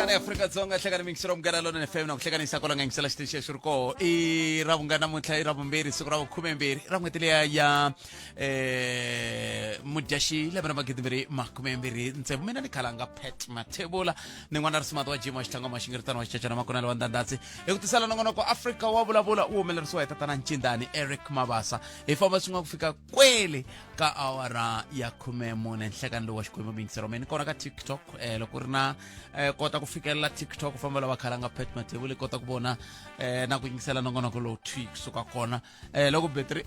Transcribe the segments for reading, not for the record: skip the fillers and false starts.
Nhlekani Afrika-Dzonga, hlekani mingiselo Munghana Lonene FM na ku hlekanisa kwala nga yingisela xitichi xi ri koho. I ra vunga namuntlha i ra vumbirhi siku ra vukhumembirhi ra n'hweti liya ya Mudyaxi lembe ra 2026. Mina ni khalanga Pat Mathebula ni n'wana risimati wa Jim wa Xitlangwa Maxingiritano wa Xicacana Makunele wa Ndandatsi. Hi ku tisela nongonoko Afrika wa vulavula wu humelerisiwa hi tatana Ncindani Eric Mabasa. Hi famba swin'we ku fika kwele ka awara ya 14 nhlekani lowu wa Xikwembu mingisero mina kona ka TikTok. Loko u ri na kota ku fikelela TikTok u famba lava khalanga Pat Mathebula kota ku vona na ku yingisela nongonoko lowu thwi kusuka kona loko betri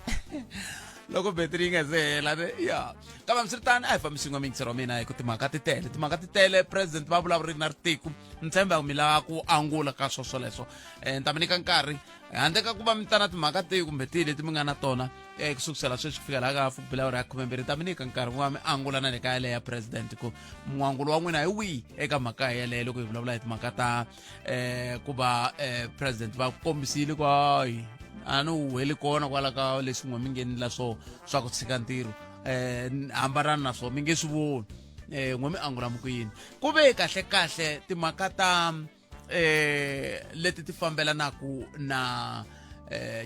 loko betri yi nga se hela ne ya kambe hambiswiritano a hi fambisi yin'we mingisero wa mina hi ku timhaka ti tele, timhaka ti tele. President va vulavurile na ritiko, ni tshemba mi lava ku angula ka swo swoleswo. Ni ta mi nyika nkarhi handle ka ku va mi ta na timhaka tihi kumbe tihi leti mi nga na tona ku sukusela sweswi ku fika laha ka hafu ku ya 12. Ta mi nyika nkarhi ku va mi angula na le ka yaleyo ya president, ku muangulo wa n'wina hi wihi eka mhaka yeleyo loko hi vulavula hi timhaka ta ku va president va kombisile ku hayi a ni wu heli kona kwala ka leswi n'we mi ngenila swo swa ku tshika ntirho, hambanani na swona mi nge swi voni. N'we mi angula mi ku yini? Ku ve kahle kahle timhaka ta leti ti fambelanaka na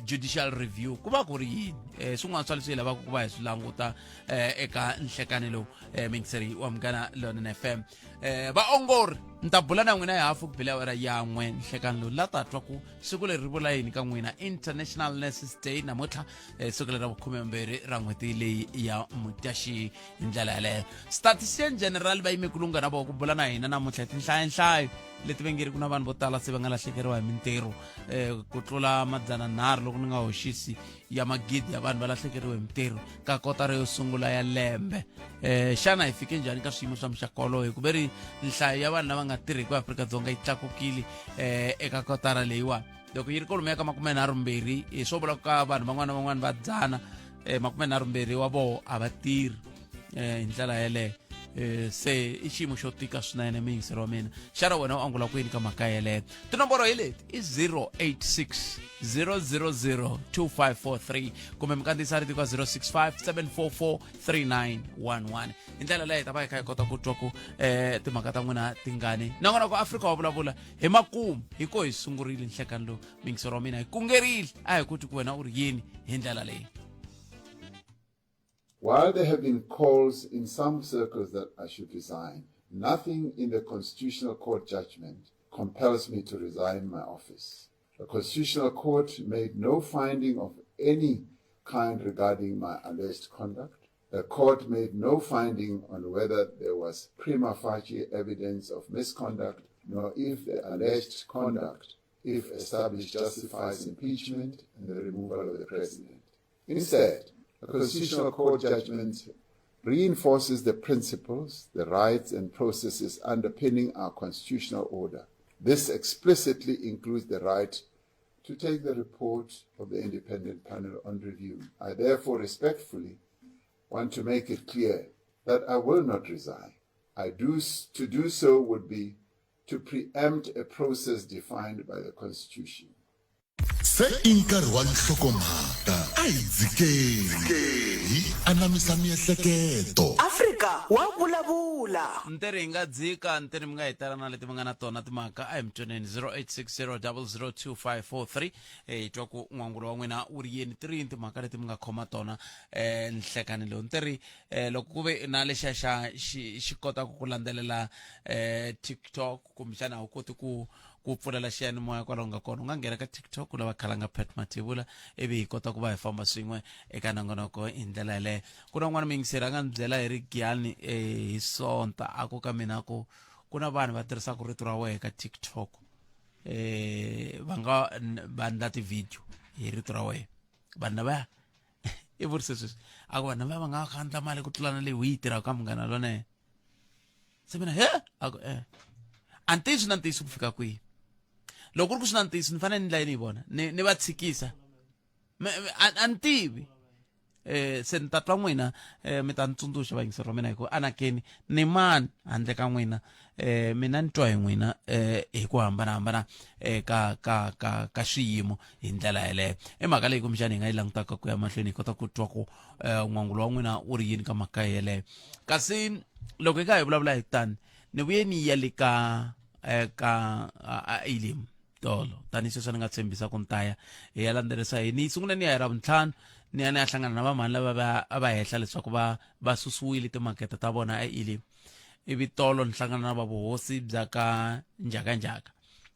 judicial review ku va ku ri yini? Swin'wana swa leswi hi lavaka ku va hi swi languta eka nhlekani lowu, mingiseri wa Munghana Lonene FM. Vaongori ni ta bula na n'wina hi hafu ku bile awara ya n'we nhlekani lowu, la ta twa ku siku leri ri vula yini ka n'wina. International Nurses Day namuntlha, siku leri ra vukhumembirhi ra n'hweti leyi ya Mudyaxihi. Hi ndlela yaleyo statistician general va yime ku lungha na vona ku bula na hina namuntlha hi tinhlayanhlayo leti va nge ri ku na vanhu vo tala se va nga lahlekeriwa hi mintirho, ku tlula 300 loko ni nga hoxisi ya magidi ya vanhu va lahlekeriwe hi mintirho ka kotara yo sungula ya lembe. Xana hi fike njhani ka swiyimo swa muxaka wolowo? Hi ku ve ri nhlayo ya vanhu lava nga tirhiki eAfrika-Dzonga yi tlakukile eka kotara leyiwani, loko yi ri kwalomuya ka 32, hi swo vula ka vanhu van'wana na van'wana va 100, 32 wa voho a va tirhi. Hi ndlela yeleyo se i xiyimo xo tika swinene. Miyingiseri wa mina, xana wena u angula kwini ka mhaka yeleyo? Tinomboro hi leti, i 086 000 2543 kumbe mi kandziyisa rito ka 065 744 3911. Hi ndlela leyi hi ta va hi kha hi kota ku twa ku timhaka ta n'wina tingani. Nakona ku Afrika wa vulavula hi makumu hi ko hi sungurile nhlekani lowu, mingisero wa mina, hi kungerile a hi ku twi ku wena u ri yini hi ndlela leyi. While there have been calls in some circles that I should resign, nothing in the Constitutional Court judgment compels me to resign my office. The Constitutional Court made no finding of any kind regarding my alleged conduct. The court made no finding on whether there was prima facie evidence of misconduct, nor if the alleged conduct, if established, justifies impeachment and the removal of the president. Instead, the Constitutional Court judgment reinforces the principles, the rights and processes underpinning our constitutional order. This explicitly includes the right to take the report of the independent panel on review. I therefore respectfully want to make it clear that I will not resign. To do so would be to preempt a process defined by the Constitution. Se i nkarhi wa nhlokomhaka, a hi dzikeni hi anamisa miehleketo. Afrika wa vulavula. Ntirho hi nga dzika ntirho mi nga hi tala na leti mi nga na tona timhaka, a hi mi tweneni 0860002543. Hi twa ku n'wangulo wa n'wina wu ri yini, ti ri yini timhaka leti mi nga khoma tona nhlekani lowu. Ntirhi loko ku ve na lexiya xa xi xi kotaka ku landzelela TikTok, kumbexana a wu koti ku pfulela xiyanimoya kwalaho nga kona, u nga nghena ka TikTok u lava khalanga Pat Mathebula, ivi hi kota ku va hi famba swin'we eka nongonoko hi ndlela yeleyo. Ku na un'wana muyingiseri a nga ni byela hi ri Giyani hi Sonta, a ku ka mina ku na vanhu va tirhisaka rito ra wehe ka TikTok, va nga va endla ti-video hi rito ra wehe. Vanhu lavaya i vurise sweswi a ku vanhu lavaya va nga khandla mali ku tlula na leyi u yi tirhaka ka Munghana Lonene. Se mina he a ku a ntiyiso na ntiyiso ku fika kwihi? Loko ku ri ku swi na ntiyiso, ni fanele ni ndla yini hi vona? Ni va tshikisa? A ni tivi. Se ni ta twa n'wina, mi ta ni tsundzuxa vayingiseri va mina, hi ku anakeni ni mani handle ka n'wina? Mina ni twa hi n'wina hi ku hambanahambana ka ka ka ka swiyimo hi ndlela yeleyo. I mhaka leyi kumbexana hi nga yi langutaka ku ya mahlweni, hi kota ku twa ku n'wangulo wa n'wina wu ri yini ka mhaka yeleyo. Kasi loko hi kha hi vulavula hi tani, ni vuye ni ya le ka eka a Elim tolo tanihi sweswi ni nga tshembisa ku ni ta ya hi ya landzelerisa hi ni sungule ni ya hi ravuntlhanu ni ya ni ya hlangana na vamhani lava va a va hehla leswaku va va susiwile timakete ta vona eElim ivi tolo ni hlangana na va vuhosi bya ka njhakanjhaka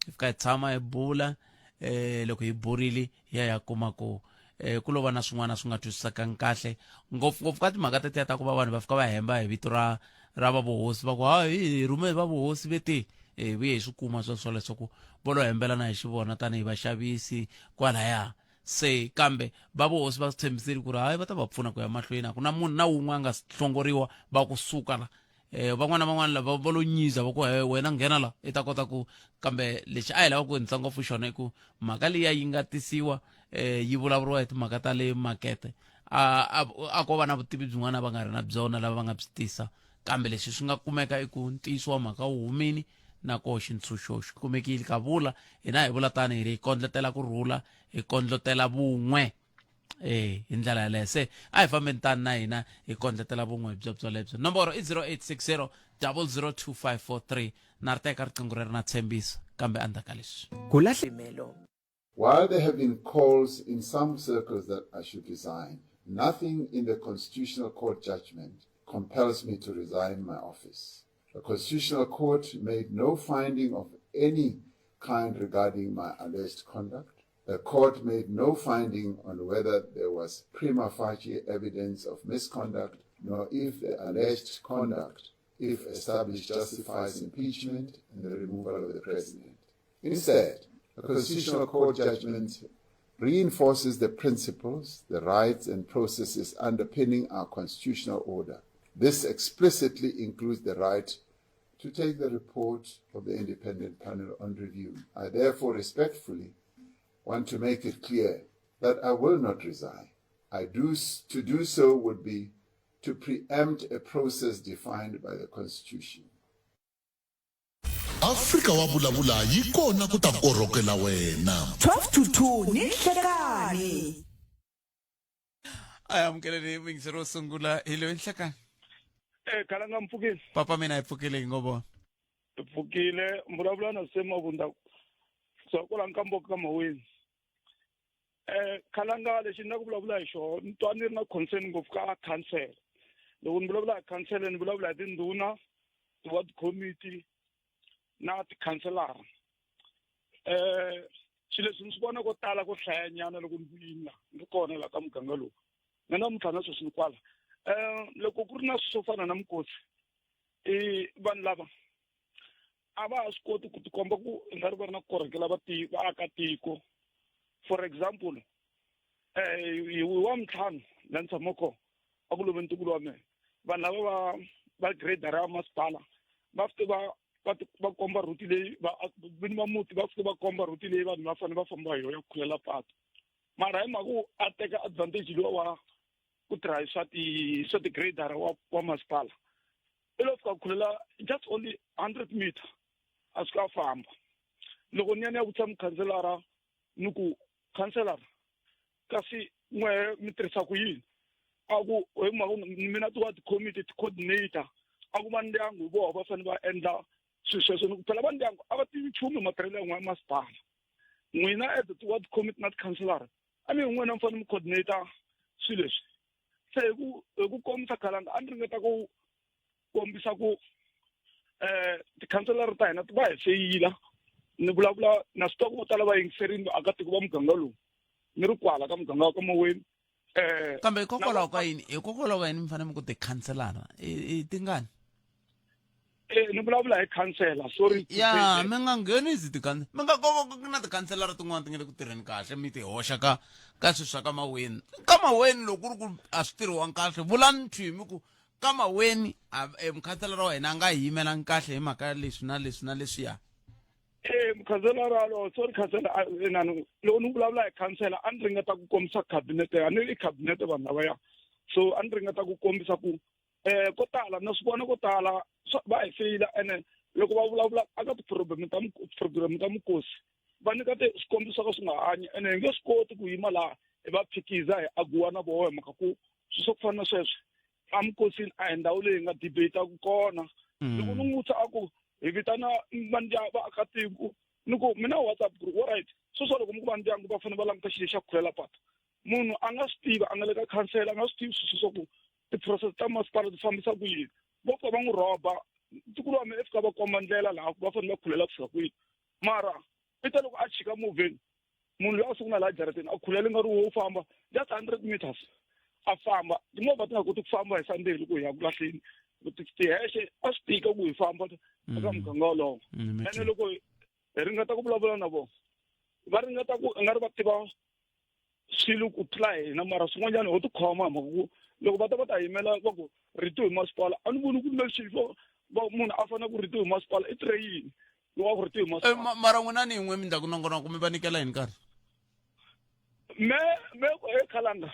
hi fika hi tshama hi bula eh loko hi burile hi ya ya kuma ku eh ku lo va na swin'wana swi nga twisisekanga kahle ngopfungopfu ka timhaka tetiya ta ku va vanhu va fika va hemba hi vito ra ra va vuhosi va ku hayi hi rhume va vuhosi ve te eh vuye hi swi kuma sweswo leswaku vo lo hembelana hi xivona tanihi vaxavisi kwalaya se kambe va vuhosi va tshembisile ku ri hayi va ta va pfuna ku ya mahlweni a ku na munhu na wun'we a nga hlongoriwa va ku suka la eh van'wana van'wana lava va lo nyiza va ku he wena nghena la i ta kota ku kambe lexi a hi lava ku hundza ngopfu xona i ku mhaka liya yi nga tisiwa eh yi vulavuriwa hi timhaka ta le makete a a a ko va na vutivi byin'wana va nga ri na byona lava va nga byi tisa kambe leswi swi nga kumeka i ku ntiyiso wa mhaka wu humini na koho xintshunxo xi kumekile ka vula hina hi vula tani hi ri hi kondletela ku rhula hi kondletela vun'we eh hi ndlela yaleyo se a hi fambeni tani na hina hi kondletela vun'we byo byolebyo nomboro i 0860 002543 na ri teka riqingho reri na tshembiso kambe endzhaku ka leswi ku lahlimelo While there have been calls in some circles that I should resign, nothing in the Constitutional Court judgment compels me to resign my office. The Constitutional Court made no finding of any kind regarding my alleged conduct. The court made no finding on whether there was prima facie evidence of misconduct, nor if the alleged conduct, if established, justifies impeachment and the removal of the president. Instead, the Constitutional Court judgment reinforces the principles, the rights, and processes underpinning our constitutional order. This explicitly includes the right to take the report of the independent panel on review. I therefore respectfully want to make it clear that I will not resign. I do, to do so would be to preempt a process defined by the Constitution. Afrika wa vulavula yi kona ku ta korhokela wena. 12 to 2 ni nhlekani. A hi amukeleni muyingiseri wo sungula hi loyi nhlekani. Eh khalanga mpfukile. Papa mina hi pfukile hi ngo vona. Hi pfukile mbulavulo na se mavunda. So kwala nkambo ka maweni. Eh khalanga lexi ni la ku vulavula hi xona ni twa ni ri na concern ngopfu ka council. Loko ni vulavula hi council ni vulavula hi tindhuna, ti-ward committee na tikhanselara. Eh swilo leswi ni swi vona ko tala ko hlayanyana loko ni vuyini la ni ri kona la ka muganga lowu na namuntlha na sweswi ni kwala um loko ku ri na swilo swo fana na mikosi i vanhu lava a va ha swi koti ku tikomba ku i nga ri va ri na ku korhokela vaakatiko for example um hi wa mintlhanu la ni tshamaka kona a ku love ntukulu wa mina vanhu lava va va gradara ya masipala va fike va va va komba rhuti leyi va vini va muti va fike va komba rhuti leyi vanhu va fanele va famba hi yona ya ku khulela patu mara hi mhaka ku a teka advantage luwa wa ku tirha hi swa ti swa ti-grader wa wa masipala i lo fika khulela just only 100 meter a suka a famba loko ni ya ni ya vutisa mukhanselara ni ku khanselara kasi n'we mi tirhisa ku yini a ku hi mhaka mina ti wa ti-committee ti-coordinator a ku va ndyangu hi vona va fanele va endla swilo sweswo ni ku phela va ndyangu a va tivi nchumu hi matirhelo ya n'we ya masipala n'wina as ti-ward committee na ti-councilor a mi hi n'wina mi fanele mi coordinator swilo leswi se hi ku hi ku kombisa khalanga a ni ringeta ku kombisa ku eh tikhanselara ta hina ti va hi feyila ni vulavula na swi tiva ku vo tala va yingiserini vaakatiko va muganga lowu ni ri kwala ka muganga wa ka maweni eh kambe hikokwalaho ka yini hikokwalaho ka yini mi fanele mi ku tikhanselara i tingani Eh, ni vulavula hi khansela sorry ya mi nga nghenisi tikhansela mi nga koko ku na tikhanselara tin'wana ti nga le ku tirheni kahle mi ti hoxa ka ka swilo swa ka maweni ka maweni loko ku ri ku a swi tirhiwanga kahle vulani thwi mi ku ka maweni eh, mukhanselara wa hina a nga hi yimelangi kahle hi mhaka ya leswi na leswi na leswiya Eh, mukhanselara alo sorry khansela inani loko ni vulavula hi khansela a ni ringeta ku kombisa cabinet a ni i cabinet vanhu lavaya so a ni ringeta ku kombisa ku eh ko tala na swi vona ko tala va hi feyila ene loko va vulavula aka ti-problem ta program ta mikosi va nyika ti swikombiso swa ka swi nga hanyi ene hi nge swi koti ku yima laha hi va phikiza hi aguwa na voho hi mhaka ku swilo swa ku fana na sweswo emikosini a hi ndhawu leyi hi nga debate-aku kona loko ni n'wi vutisa a ku Hi vitana vandyangu vaakatiko ni ku mina WhatsApp group, all right, sweswo loko mi ku vandyangu va fanele va languta xilo xa khulela patu, munhu a nga swi tivi, a nga le ka khansela, a nga swi tivi swilo swa ku ti-process ta masipala ti fambisa ku yini. Vo pfa va n'wi rhoba ntukulu wa mina, i fika va komba ndlela laha ku va fanele va khulela ku fika kwini, mara i ta loko a chika movheni, munhu loyi a sungula laha jarateni a khulela nga ri wo famba just 100 meters, a famba timovha ti nga koti ku famba hi Sunday loko hi ya ku lahleni tihexe, a swi tika ku hi famba eka muganga wolowo. Ene loko hi ringeta ku vulavula na vona, va ringeta ku nga ri va tiva swilo ku tlula hina, mara swin'wanyana ho tikhoma hi mhaka ku loko va ta va ta yimela va ku rito hi masipala, a ni voni ku lexi va munhu a fanele ku rito hi masipala i tirhe yini loko a ku rito hi masipala. Mara n'wina ni yin'we mi ndlaku nongonoko, mi va nyikela yini nkarhi? Me e khalanga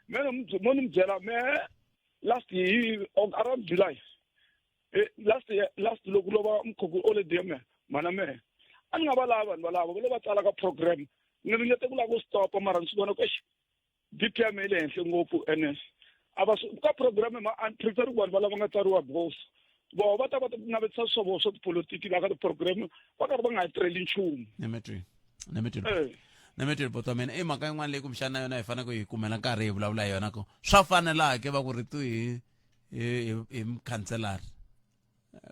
me mo ni mi byela me last year around July last year, last loko lova mkhukhu already ya me mhana mehe a ni nga va lava vanhu valava va lo va tsala ka program, ni ringete ku lava ku stopa, mara ni swi vona ku exi BP ya me yi le henhla ngopfu, ene a va ka program ma a ni prefer ku vanhu va lava nga tsariwa, because voho va ta va navetisa swa vona swa tipolotiki laha ka ti-program, va karhi va nga ha tirheli nchumu. Nemetweni, nemetweni, nemetweni, bota mina i mhaka yin'wana leyi kumbexana na yona hi fanele ku hi kumela nkarhi hi vulavula hi yona, ku swa fanelake va ku rito hi mukhanselari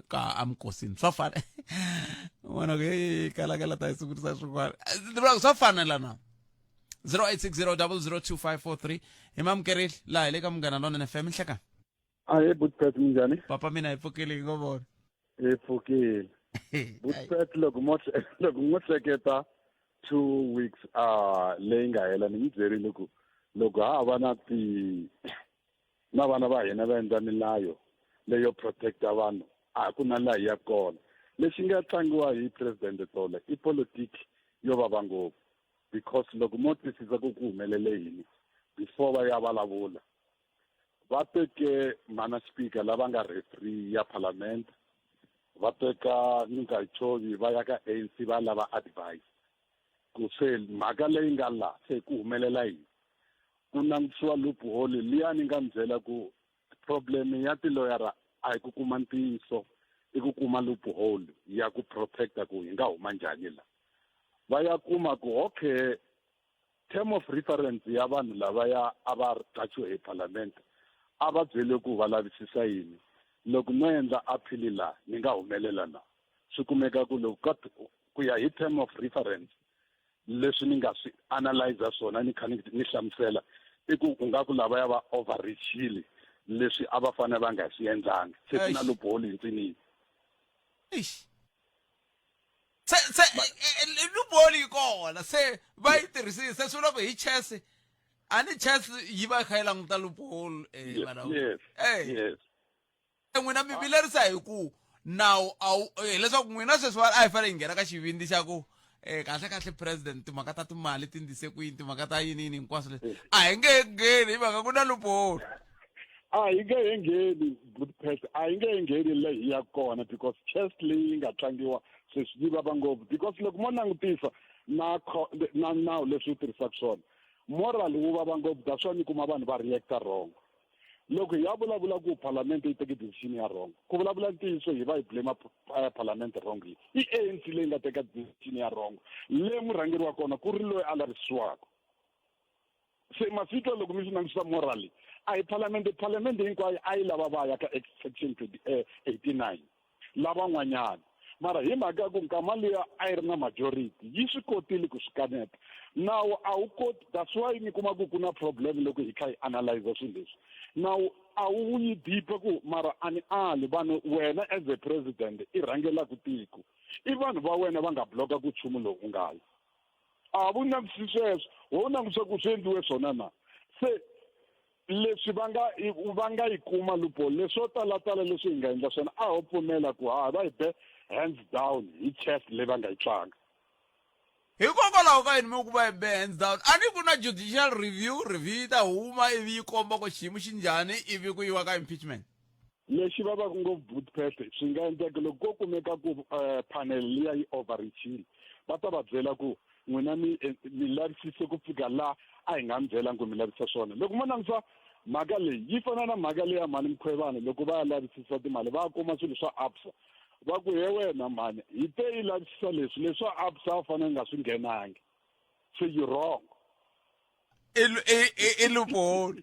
ka amikosini, swa fana vona ku hey kalakala ta yi sungurisa swin'wana, ni vula ku swa fanela na 0860002543. Hi mamukerile laha hi le ka Munghana Lonene FM, nhlekani. Ahe, Butpet, minjhani? Papa mina hi pfukile, hi ngo vona. Hi pfukile, Butpet. Loko mo hleketa 2 weeks leyi nga hela, ni mi byerile ku loko ha va na ti na vana va hina va endla milayo leyo protecta vanhu, a ku na laha hi ya kona. Lexi nga tlangiwa hi president tolo i politiki yo vava ngopfu, because loko mo twisisa ku ku humelele yini before va ya vulavula, va teke mana speaker lava nga referee ya parliament, va teka Ngcukaitobi, va ya ka ANC va lava advice ku se mhaka leyi nga la se ku humelela yini, ku langutisiwa loophole liya. Ni nga mi byela ku problem ya tiloyara a hi ku kuma ntiyiso, i ku kuma loophole ya ku protecta ku hi nga huma njhani la. Va ya kuma ku okay, term of reference ya vanhu lavaya a va qachiwe hi parliament, a va byele ku va lavisisa yini, loko no endla appeal la ni nga humelela la. Swi kumeka ku loko ka ku ya hi term of reference, leswi ni nga swi analyza swona, ni kha ni hlamusela, i ku u nga ku lavaya va overreachile leswi a va fanele va nga swi endlanga, se ku na loophole hintswinini. Eish. Se loophole yi kona, se va yi tirhisile, se swi vula ku hi chess, a ni chess yi va yi kha yi languta loophole. Yes. Yes. N'wina mi vilerisa hi ku nawu a wu hileswaku n'wina sweswi a hi fanele hi nghena ka xivindzi xa ku kahle kahle president, timhaka ta timali ti ndlise ku yini, timhaka ta yini yini hinkwaswo leswi, a hi nge he ngheni hi mhaka ku na loophole. A hi nge he ngheni, Budapest, a hi nge he ngheni le hi ya kona, because chess leyi nga tlangiwa sweswi yi vava ngopfu, because loko mo langutisa na nawu leswi wu tirhisaka swona, moral wu vava ngopfu. That's why ni kuma vanhu va reacta wrong loko hi ya vulavula ku parliament yi teke decision ya wrong. Ku vulavula ntiyiso, hi va hi blame parliament wrongly. I ANC leyi nga teka decision ya wrong, le murhangeri wa kona ku ri loyi a lavisiwaka. Se masitwa loko mi swi langutisa morally, a hi parliament. Parliament hinkwayo a yi lava va ya ka section 89 lavan'wanyana, mara hi mhaka ya ku nkama liya a yi ri na majority, yi swi kotile ku swi kaneta. Nawu a wu koti, that's why mi kuma ku ku na problem loko hi kha hi analyza swilo leswi. Nawu a wu yi deep ku mara a ni ali vanhu, wena as a president i rhangelaka tiko, i vanhu va wena va nga bloka ku nchumu lowu u nga yi, a vu langutisi sweswo, wo langutisa ku swi endliwe swona na. Se leswi va nga yi kuma loophole, leswo talatala leswi hi nga endla swona, a ho pfumela ku ha va hi be hands down hi chess leyi va nga yi tlanga. Hikokwalaho ka yini mi ku va hi be hands down? A ni ku na judicial review yi ta huma ivi yi komba ku xiyimo xi njhani, ivi ku yiwa ka impeachment. Lexi vavaka ngopfu, Budapest, swi nga endleka loko ko kumeka ku panel liya yi overreachile, va ta va byela ku n'wina mi lavisise ku fika la a hi nga mi byelanga ku mi lavisa swona. Loko mo langutisa mhaka leyi, yi fana na mhaka leya mali Mkhwevane, loko va ya lavisisa timali va kuma swilo swa Absa. Va ku he wena mhani hi te yi lavisisa leswi leswi a absa a fanele nga swi nghenangi se you wrong. I loophole.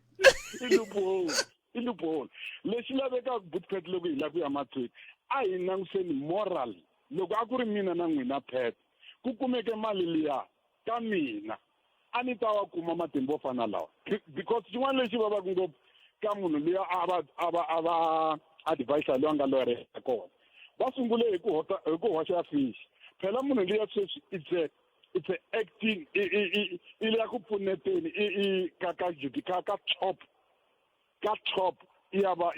I loophole, i loophole. Lexi lavekaka butpet loko hi lava ku ya mahlweni a hi languseni moral. Loko a ku ri mina na n'wina Pet ku kumeke mali liya ka mina a ni ta wa kuma matimba yo fana lawa because xin'wana lexi vavaka ngopfu ka munhu luya a va a va a va advisor loyi a nga lawyer ya kona va sungule hi ku hota hi ku hoxa fish phela munhu luya sweswi it's a acting i le ya ku pfuneteni i ka ka ka ka top ka top ya va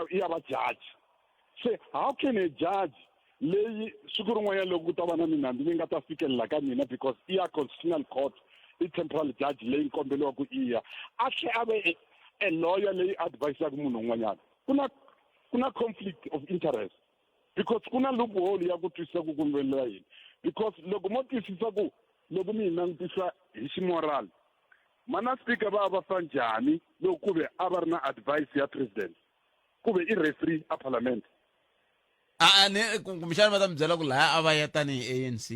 ya va judge. Se how can a judge leyi siku rin'wanyana loko ku ta va na minandzu yi nga ta fikelela ka mina because i ya constitutional court i temporal judge leyi kombeliwaka i ya a tlhe a ve a lawyer leyi advisaka munhu un'wanyana ku na conflict of interest because ku na loophole ya ku twisisa ku kumbelela yini because loko mo twisisa ku loko mi hi langutisa hi ximoral mana speaker va va fa njhani loko ku ve a va ri na advice ya president ku ve i referee a parliament. A ni kumbexana va ta mi byela ku laya a va ya tanihi ANC.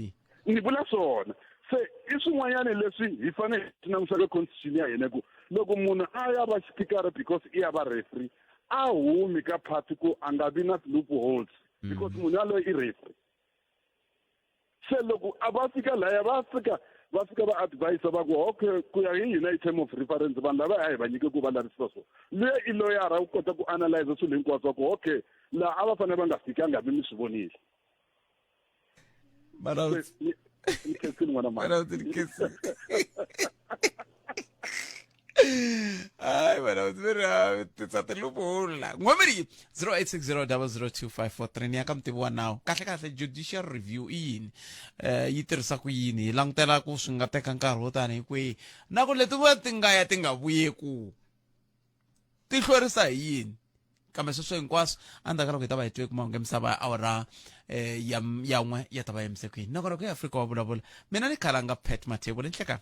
Ni vula swona se i swin'wanyana leswi hi fanele hi langutisaka constitution ya hina ku loko munhu a ya va xipikara because i ya va referee a humi ka party ku a nga vi na loopholes because munhu yaloye i referee. Se loko a va fika laya va fika va advise va ku okay ku ya hi hina i term of reference vanhu lava a hi va nyike ku va lavisisa so luya i loyara u kota ku analyze swilo hinkwaswo va ku okay laha a va fanele va nga fikanga hambi mi swi vonile. Mara Ni khensile n'wana mani. Mara ni khensile. Hayi mana veri tisa ti-loophole la n'wameri 0860002543 ni ya ka mutivi wa nawu. Kahle kahle judicial review i yini, yi tirhisa ku yini, hi langutela ku swi nga teka nkarhi wo tani hi kwihi, na ku leti va ti nga ya ti nga vuye ku ti hlwerisa hi yini? Kambe sweswo hinkwaswo endzhaku ka loko hi ta va hi twe ku mahungu ya misava ya awara ya 1 ya ta va yimise kwini. Nongonoko ya Afrika wa Vulavula, mina ni khalanga Pat Mathebula. Nhlekani.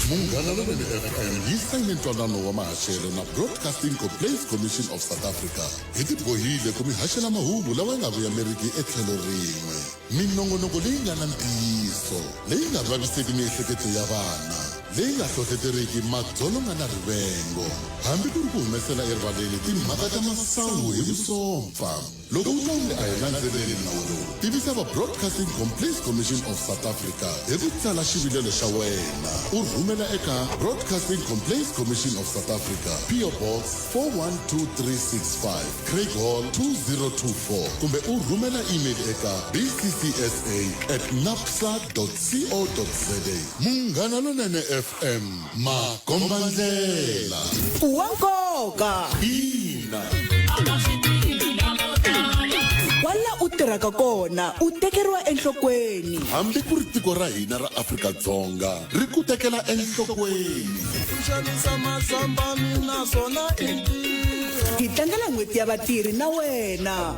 Munghana Lonene FM yi sayine ntwanano wa mahaxelo na Broadcasting Complaints Commission of South Africa. Hi tibohile ku mi haxela mahungu lawa ya nga vuyameriki etlhelo rin'we, minongonoko leyi nga na ntiyiso, leyi nga vaviseki miehleketo ya vana, leyi nga hlohleteriki madzolonga na rivengo, hambi ku ri ku humesela erivaleni timhaka ta masangu hi vusompfa. Loko u twa onge a hi landzeleli nawu lowu, tivisa va Broadcasting Complaints Commission of South Africa hi ku tsala xivilelo xa wena u rhumela eka Broadcasting Complaints Commission of South Africa, PO Box 412365, Craighall 2024, kumbe u rhumela email eka bccsa@napsa.co.za. Munghana Lonene FM, makombandlela. Wa nkoka. Ina. Kwala u tirhaka kona u tekeriwa enhlokweni. Hambi ku ri tiko ra hina ra Afrika-Dzonga ri ku tekela enhlokweni. Ku xavisa masamba mina swona i ntirho. Hi tlangela n'hweti ya vatirhi na wena.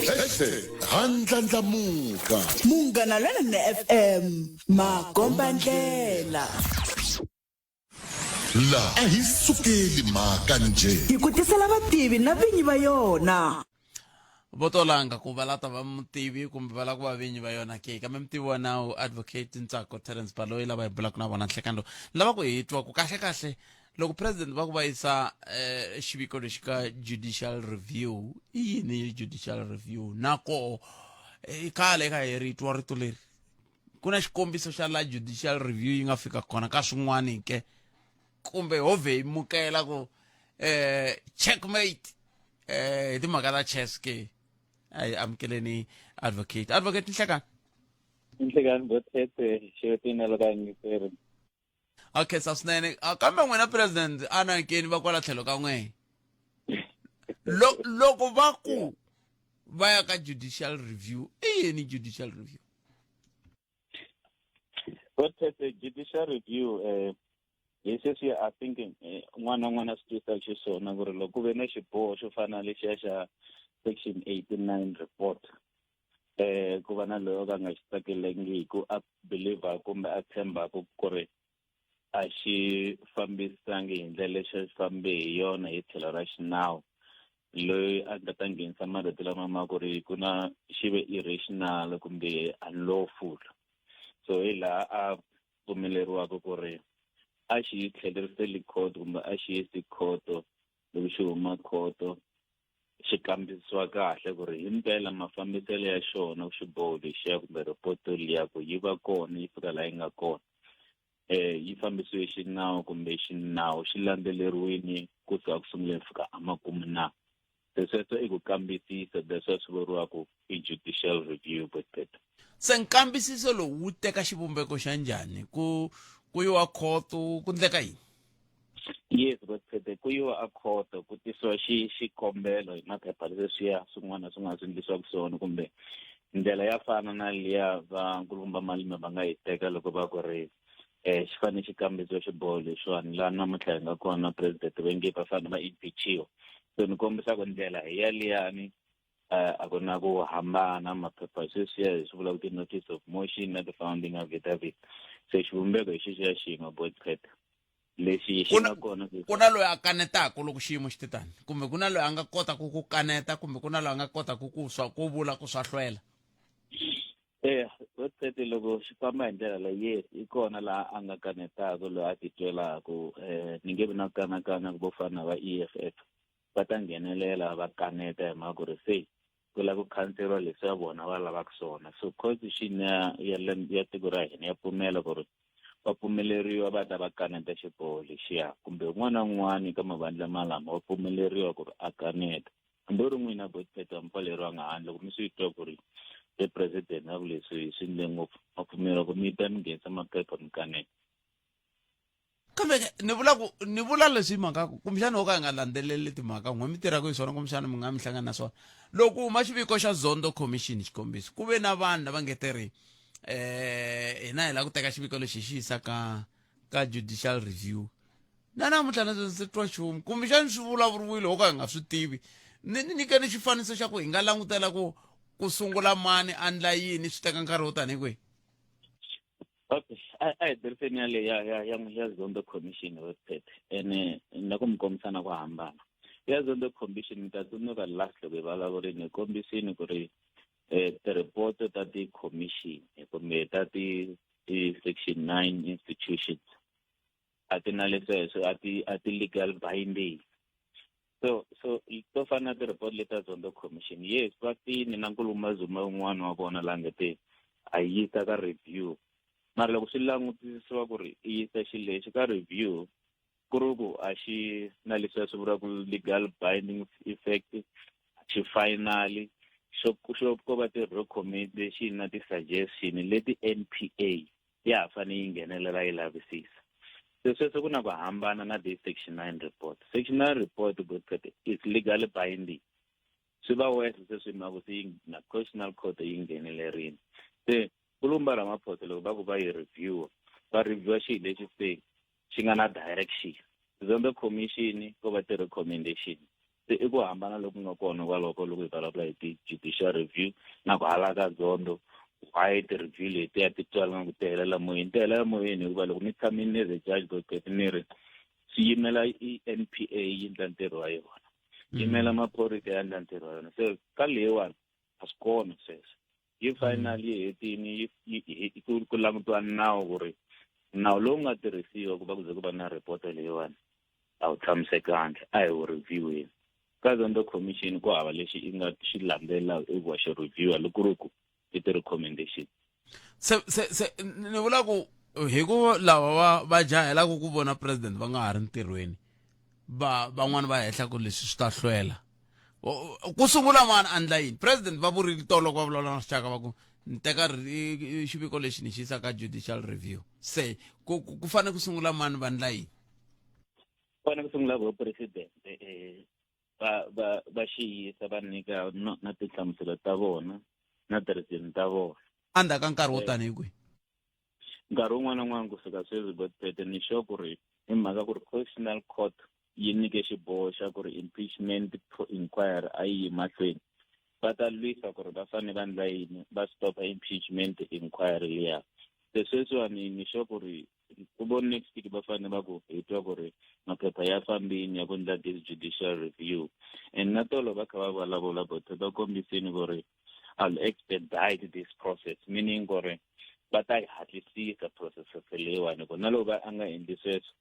Hashtag ha ndlandlamuka. Munghana Lonene FM, makombandlela. La a hi sukeli mhaka njhe. Hi ku tisela vativi na vinyi va yona. Vo tolanga ku va la ta va mutivi kumbe va lava ku va vinyi va yona ke, kambe mutivi wa nawu Advocate Ntsako Terence Baloyi lava hi bulaka na vona nhlekani lowu lava ku hi twa ku kahle kahle loko president va ku va yisa xiviko lexi ka judicial review, i yini judicial review? Na koho i khale kha hi ri twa rito leri, ku na xikombiso xa la judicial review yi nga fika kona ka swin'wani ke, kumbe ho vhe yi mukela ku checkmate hi timhaka ta chess ke? A hi amukeleni advocate. Nhlekani. Nhlekani botete xewetini loko a yingiseri. Okay, sa swinene. Kambe n'wina president a nakeni va kwala tlhelo ka n'wehe loko va ku va ya ka judicial review, i yini judicial review? Botete, judicial review hi sweswi I think un'wana na un'wana a swi twisisa xiswona ku ri loko ku ve na xiboho xo fana na lexiya xa section 89 report, ku va na loyi o ka nga xi tsakelengiku, a believer kumbe a tshembaku ku ri a xi fambisangi hi ndlela lexi a xi fambe hi yona hi tlhelo ra xinawu. Loyi a nga ta nghenisa marito lama ma ku ri ku na xi ve irrational kumbe unlawful. So hi laha a pfumeleriwaka ku ri a xi yi tlheleriseli khoto kumbe a xi yisi khoto, loko xi huma khoto xi kambisisiwa kahle ku ri himpela mafambiselo ya xona xiboho lexiya kumbe ripoto liya ku yi va kona yi fika laha yi nga kona. Yi fambisiwe xinawu kumbe xinawu xi landzeleriwini kusuka ku sunguleni fika emakumu na. Se sweswo i ku kambisisa, that's why swi vuriwaka i judicial review, Botpet. Se nkambisiso lowu wu teka xivumbeko xa njhani? Ku ku yiwa khoto, ku ndleka yini? Yes, Botpete, ku yiwa a khoto, ku tisiwa xi xikombelo hi maphepha leswiya swin'wana na swin'wana swi endlisiwaka swona, kumbe ndlela ya fana na liya va nkulukumba Malume va nga yi teka loko va ku ri xi fanele xi kambisiwa xiboho lexiwani laha namuntlha hi nga kona president va nge va fanele va impeachiwa. So ni kombisa ku ndlela hi yaliyani, a ku na ku hambana. Maphepha sweswiya hi swi vulaka ti-notice of motion na ti-founding affidavit, se xivumbeko hi xexiya xin'we, Botpet, lexi xi nga kona. Ku na loyi a kanetaka loko xiyimo xi te tani, kumbe ku na loyi a nga kotaka ku kaneta, kumbe ku na loyi a nga kotaka ku swa ku vula ku swa hlwela? Eya, Botpet, loko xi famba hi ndlela leyi, yes, i kona laha a nga kanetaka loyi a titwelaka. Ni nge vi na ku kanakana ku vo fana na va EFF va ta nghenelela va kaneta hi mhaka ku ri se ku lava ku khanseriwa leswi ya vona va lavaka swona. So constitution ya ya ya tiko ra hina ya pfumela ku ri va pfumeleriwa va ta va kaneta xiboho lexiya, kumbe un'wana na un'wana ka mavandla malama wa pfumeleriwa ku ri a kaneta. Hambi u ri n'wina, Botpet, a mi pfaleriwanga handle ku mi swi twa ku ri the president a ku leswi swi ndle ngopfu, ma pfumeleriwa ku mi ta mi nghenisa maphepha mi kaneta. Kambe ni vula ku ni vula leswi hi mhaka ku kumbexana wo ka hi nga landzeleli timhaka n'we mi tirhaka hi swona, kumbexana mi nga mi hlangana na swona. Loko huma xiviko xa Zondo Commission, xikombiso, ku ve na vanhu lava nge te ri hina hi lava ku teka xiviko lexi hi xi yisa ka judicial review. Na namuntlha na ndzi twa nchumu, kumbexana swi vulavuriwile ho ka hi nga swi tivi. Ni nyikeni xifaniso xa ku hi nga langutela ku sungula mani a ndla yini, swi teka nkarhi wo tanihi kwihi? Okay, a hi tirhiseni yaleyo ya Zondo Commission, Website, ene na ku mi kombisa na ku hambana ya Zondo Commission. Mi ta tsundzuka last loko hi vulavurini hi kombisini ku ri ti-report ta ti-commission kumbe ta ti-section 9 institutions a ti na lesweswo, a ti legal binding. So to fana na ti-report leti ta Zondo Commission, yes, va tini na nkulukumba Zuma un'wana wa vona la nge te a yisa ka review, mara loko swi langutisisiwa ku ri i yisa xilo lexi ka review ku ri ku a xi na leswi swi vuriwaka legal binding effect, xi finally xo ko va ti-recommendation na ti-suggestion leti NPA ya ha fanele yi nghenelela yi lavisisa. Se sweswo ku na ku hambana na this section 9 report. Section 9 report, Godfred, is legally binding. Swi va worse se swi mhaka se na Constitutional Court yi nghenelerile. Se Kulumba Ramaphosa loko va ku va yi review, va reviewa xilo lexi se xi nga na direction. Zondo Commission ko va ti-recommendation. Se i ku hambana loku nga kona kwaloko loko hi vulavula hi ti-judicial review na ku hala ka Zondo. Why ti-review letiya ti twala ku ti helela moyeni? Ti helela moyeni hikuva loko mi tshamile ni the judge Godfred ni ri swi yimela i NPA yi endla ntirho wa yona, yimela maphorisa ya endla ntirho wa yona. Se ka leyiwani a swi kona sweswo. Yi final yi hetini ku langutiwa nawu ku ri nawu lowu nga tirhisiwa ku va ku ze ku va na report leyiwani a wu tshamisekangi, a hi wu review-eni. Ka Zondo Commission ku hava lexi i nga xi landzelelaka, i ku wa xi review loko ku ri ku i ti-recommendation. Se ni vula ku hi ku lava va jahelaka ku vona president va nga ha ri ntirhweni, va van'wani va hehla ku leswi swi ta hlwela. Ku sungula mani a ndla yini? President va vurile tolo loko va vulavula na rixaka va ku ni teka xiviko lexi ni xi yisa ka judicial review. Se ku fanele ku sungula mani va ndla yini? Fanele ku sungula vo president, va xi yisa va nyika na tinhlamuselo ta vona na ti-reason ta vona. Endzhaku ka nkarhi wo tanihi kwihi? Nkarhi wun'wana na wun'wana kusuka sweswi, Godfred. Ni sure ku ri hi mhaka ku ri Constitutional Court yi nyike xiboho xa ku ri impeachment inquiry a yi yi mahlweni, va ta lwisa ku ri va fanele va ndla yini va stopa impeachment inquiry liya. Se sweswiwani ni sure ku ri Ku vo next week va fanele va ku hi twa ku ri maphepha ya fambini ya ku endla this judicial review. And na tolo va kha va vulavula but va kombisini ku ri I'll expedite this process, meaning ku ri va ta yi hatlisisa process leyiwani ku na loko va a nga endli sweswo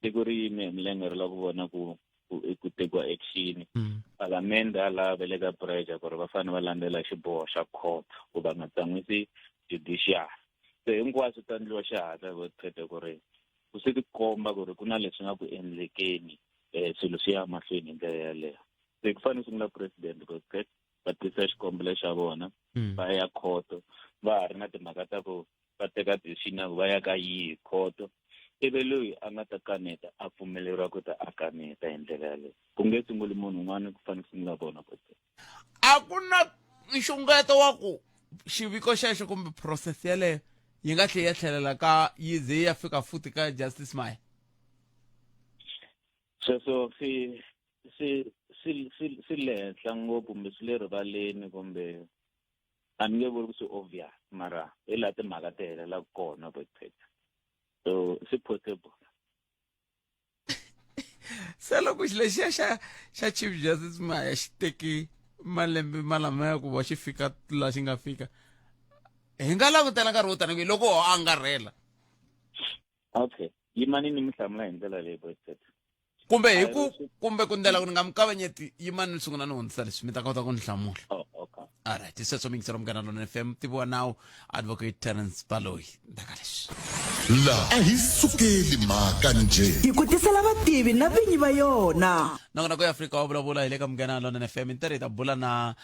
tiko ri yime hi milenge ri lava ku vona ku ku tekiwa action. Palamende a lava ve le ka pressure ku ri va fanele va landzela xiboho xa court ku va nga tsan'wisi judiciary. Se hinkwaswo ta endliwa xihatla vo qhete ku ri ku swi tikomba ku ri ku na leswi nga ku endlekeni, swilo swi ya mahlweni hi ndlela yaleyo. Se ku fanele sungula president ku va tisa xikombelo xa vona, va ya khoto, va ha ri na timhaka ta ku va teka decision ya ku va ya ka yihi khoto, ivi loyi a nga ta kaneta a pfumeleriwa ku ta a kaneta hi ndlela yaleyo. Ku nge sunguli munhu un'wana, ku fanele ku sungula vona ku A ku na nxungeto wa ku xiviko xexo kumbe process yaleyo yi nga tlhela ya tlhelela ka yi ze yi ya fika futhi ka Justice Maya? Sweswo swi swi swi swi swi le henhla ngopfu kumbe swi le rivaleni, kumbe a ni nge vuli ku swi obvious, mara hi laha timhaka ti helelaka kona boypet, so swi possible. Se loko xi lexiya xa Chief Justice Maya xi teki malembe malamaya ku va xi fika laha xi nga fika, hi nga langutela nkarhi wo tani kwihi loko ho angarhela? Okay, yimani ni mi hlamula hi ndlela leyi, boypet. Kumbe hi ku kumbe ku ndlela ku ni nga mi kavanyeti, yimani ni sungula ni hundzisa leswi mi ta kota ku ni hlamula. Oh, okay. Alright, sweswo mingiselo Munghana Lona FM, tiviwa nawu Advocate Terence Baloyi ndaka leswi. La a hi sukeli mhaka njhe. Hi ku tisela vativi na vinyi va yona. Nongonoko ya Afrika wa vulavula hi le ka Munghana Lona FM. Mintirho hi ta bula na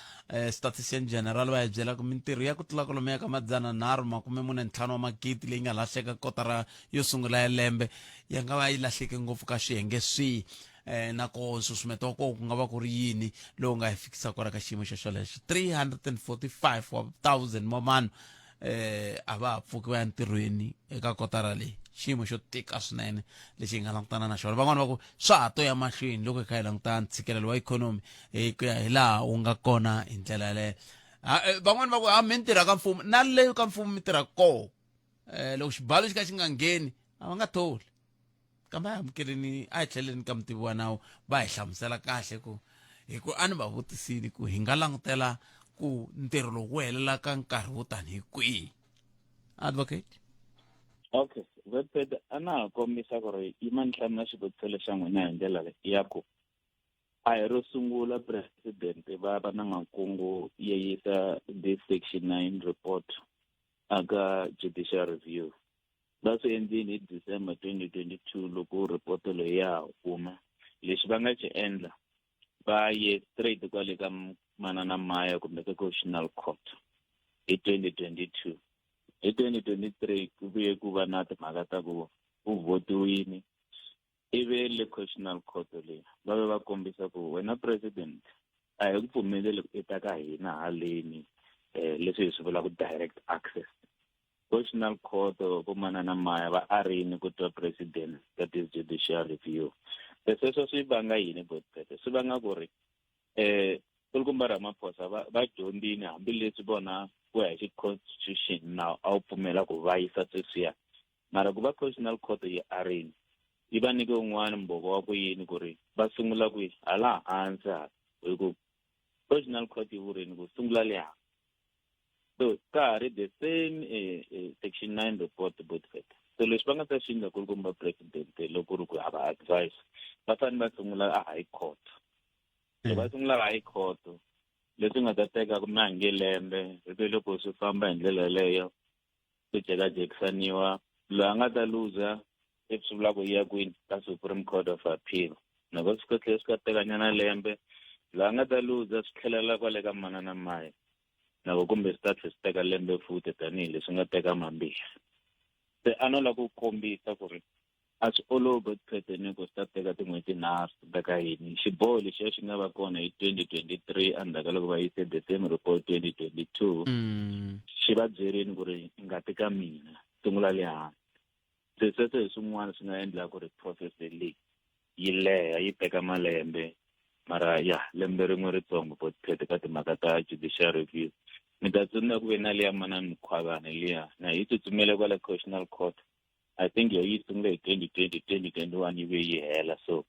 statistician general, va hi byela ku mintirho ya ku tlula kwalomuya ka 345 wa magidi leyi nga lahleka kotara yo sungula ya lembe ya nga va yi lahleke ngopfu ka swiyenge swihi, na koho nsusumeto wa koho ku nga va ku ri yini lowu nga hi fikisa kwala ka xiyimo xo xolexo. 345 wa thousand wa vanhu a va ha pfuki va ya ntirhweni eka kotara leyi, xiyimo xo tika swinene lexi hi nga langutana na xona. Van'wani va ku swa ha to ya mahlweni loko hi kha hi languta ntshikelelo wa ikhonomi hi ku ya hi laha wu nga kona hi ndlela yaleyo. Van'wani va ku a mi ntirha ka mfumo na le ka mfumo mi tirha koho, loko xibalo xi ka xi nga ngheni a va nga tholi. Kambe a hi amukeleni, a hi tlheleni ka mutivi wa nawu va hi hlamusela kahle ku hi ku a ni va vutisile ku hi nga langutela ku ntirho lowu wu helela ka nkarhi wo tani hi kwihi, advocate? Okay, Webpad, a na ha kombisa ku ri yima ni hlamula xivutiso lexa n'wina hi ndlela leyi ya ku a hi ro sungula president va va na makungu yo yisa this section 9 report aka judicial review. Va swi endlile hi December 2022 loko report leyi ya ha huma. Lexi va nga xi endla, va ye straight kwale ka Manana Maya kumbe ka Constitutional Court hi 2022. Hi 2023 ku vuye ku va na timhaka ta ku ku votiwini, ivi le Constitutional Court leyi va ve va kombisa ku wena president a hi ku pfumeleli ku i ta ka hina haleni, leswi hi swi vulaka direct access. Constitutional Court vo Manana Maya va arini ku twa president ka this judicial review. Se sweswo swi vanga yini, Botpete? Swi vanga ku ri Kulukumba Ramaphosa va dyondzile, hambileswi vona ku ya hi xi-constitution nawu a wu pfumela ku va yisa sweswiya, mara ku va Constitutional Court yi arini yi va nyike un'wana mbhoko wa ku yini ku ri va sungula kwihi hala hansi hala, hi ku Constitutional Court yi vurini ku sungula le hansi. So ka ha ri the same section 9 report, Botfet. So leswi va nga ta swi endla kulukumba president loko ku ri ku hava advice, va fanele va sungula a high court. So va sungula high court leswi nga ta teka ku na nge lembe, hi loko swi famba hi ndlela yeleyo ku jekajekisaniwa, loyi a nga ta luza if swi vula ku ya kwini ka Supreme Court of Appeal, loko swi tlhela swi ka tekanyana lembe, loyi a nga ta luza swi tlhelela kwale ka Manana Maya nako, kumbe swi ta tlhela swi teka lembe futhi tanihileswi nga teka mambirhi. Se a no lava ku kombisa ku ri a swi olovi ku swi ta teka tin'hweti nharhu ku teka yini. Xiboho lexiya xi nga va kona hi 2023 endzhaku ka loko va yise the same report 2022, xi va byerini ku ri ngati ka mina sungula le hansi. Se sweswo hi swin'wana swi nga endla ku ri process leyi yi leha yi teka malembe, mara ya lembe rin'we ritsongo botpet ka timhaka ta judicial review. Mi ta tsundzuka ku ve na liya Manani Mkhwabane liya na yi tsutsumele kwale Constitutional Court. I think yo yi sungule hi 2020 2021 yi vuye yi hela so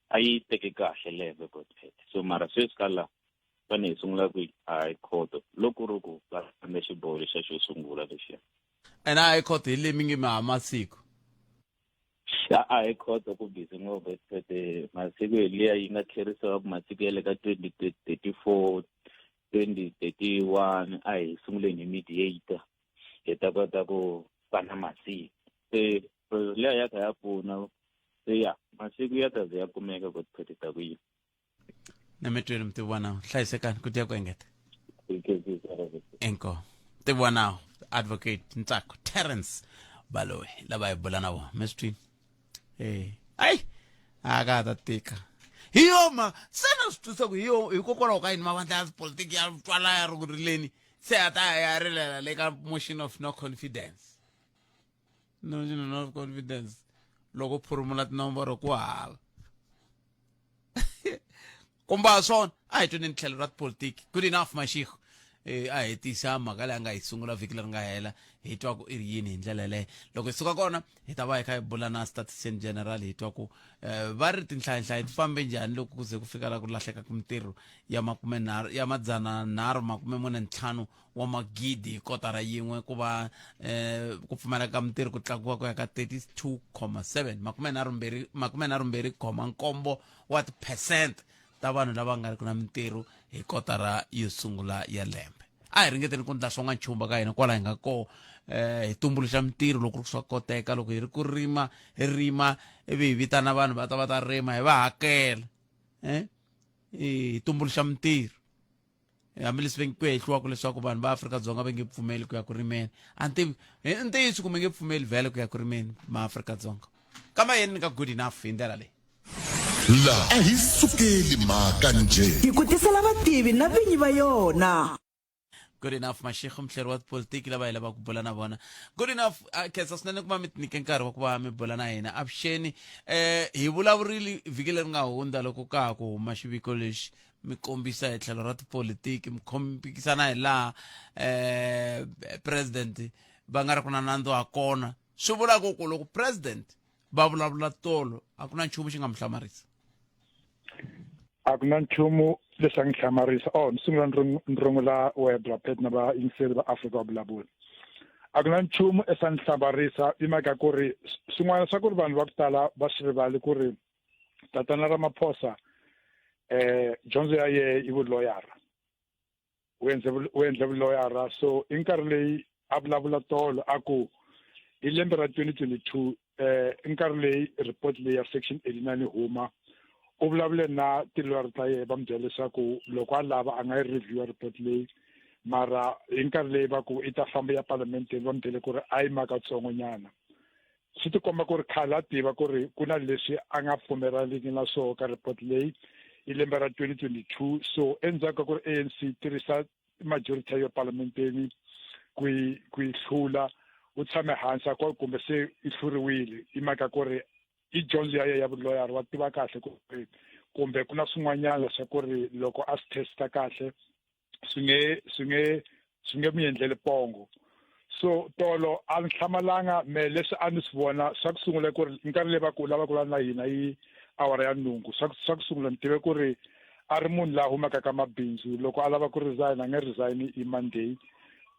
a yi teke kahle lembe Godfred so mara sweswi ka la fane hi sungula ku high court loko ri ku va fambe xiboho lexiya xo sungula lexiya ene high court hi leyi mi nge mi ha masiku a high court ku busy ngopfu Godfred masiku hi liya yi nga tlherisiwa ku masiku ya le ka 2034 2031 a hi sunguleni hi mediator hi ta kota ku va na masiku se liya ya kha ya pfuna se ya masiku ya ta ze ya kumeka ku ta ku yini na mi tweli mutivi wa nawu hlayisekani ku tiya ku engeta inko mutivi wa nawu advocate ntsako terence baloyi lava hi bula na vona mi swi twini eh ayi a ka ha ta tika hi yo ma se na swi twisa ku hi yo hikokwalaho ka yini mavandla ya tipolitiki ya twala ya ri ku rileni se a ta ya rilela le ka motion of no confidence motion of no confidence loko phurumula tinomboro ku hava kumba swona a hi tweni tlhelo ra tipolitiki good enough mashiko eh, a hetisa mhaka leyi a nga yi sungula vhiki leri nga hela hi twa ku i ri yini hi ndlela yeleyo loko hi suka kona hi ta va hi kha hi bula na statistician general hi twa ku eh, va ri tinhlayanhlayo ti fambe njhani loko ku ze ku fika la ku lahleka ka mintirho ya makumenharhu ya madzana nharhu makume mune ntlhanu wa magidi hi kotara yin'we ku va eh, ku pfumaleka ka mintirho ku tlakuka ku ya ka 32,7 makumenharhumbirhi makumenharhumbirhi khoma nkombo wa tiphesente ta vanhu lava nga ri ku na mintirho hi kotara yo sungula ya lembe a hi ringeteni ku ndla swonga nchumba ka hina kwala hi nga koho eh hi tumbuluxa mintirho loko swa koteka loko hi ri ku rima hi rima ivi hi vitana vanhu va ta va ta rima hi va hakela eh hi tumbuluxa mintirho hambileswi va ku hehliwaka leswaku vanhu va Afrika-Dzonga va nge pfumeli ku ya ku rimeni a ni tivi i ntiyiso kumbe nge pfumeli vhele ku ya ku rimeni maAfrika-Dzonga kambe yini ni ka good enough hi ndlela leyi La a hi sukeli mhaka njhe. Hi ku tisela vativi na vinyi va yona. Good enough Mashego muhleri wa tipolitiki lava hi lavaka ku bula na vona. Good enough a khensa swinene ku va mi tinyike nkarhi wa ku va mi bula na hina avuxeni eh hi vulavurile vhiki leri nga hundza loko ka ha ku huma xiviko lexi mi kombisa hi tlhelo ra tipolitiki mi khombikisana hi laha eh president va nga ri ku na nandzu ha kona swi vula ku ku loko president va vulavula tolo a ku na nchumu xi nga mi hlamarisa a ku na nchumu lexi a ngi hlamarisa oh ni sungula ni rungula wehe brapet na vayingiseri va Afrika wa vulavula a ku na nchumu esa ni hlamarisa i mhaka ku ri swin'wana swa ku ri vanhu va ku tala va swi rivali ku ri tatana Ramaphosa eh dyondzo ya yehe i vuloyara u endle u endle vuloyara so i nkarhi leyi a vulavula tolo a ku hi lembe ra 2022 eh i nkarhi leyi report leyi ya section 89 huma u vulavule na tilwari ta yena va n'wi byela leswaku loko a lava a nga yi reviewa report leyi mara hi nkarhi leyi va ku i ta famba ya palamenteni va n'wi byele ku ri a yi makatsongonyana swi tikomba ku ri khale a tiva ku ri ku na leswi a nga pfumelaniki na swona ka report leyi hi lembe ra 2022 so endzhaku ka ku ri ANC yi tirhisa majority ya yo palamenteni ku yi ku yi hlula u tshame hansi a kumbe se yi hluriwile hi mhaka ku ri i dyondzo ya yena ya vuloyara wa tiva kahle ku ri kumbe ku na swin'wanyana swa ku ri loko a swi testa kahle swi nge swi nge swi nge mi endleli pongo so tolo a ni hlamalanga me leswi a ni swi vona swa ku sungula ku ri nkarhi leyi va ku lava ku la na hina yi awara ya nhungu swa swa ku sungula ni tive ku ri a ri munhu la humaka ka mabindzu loko a lava ku resign a nge resign hi monday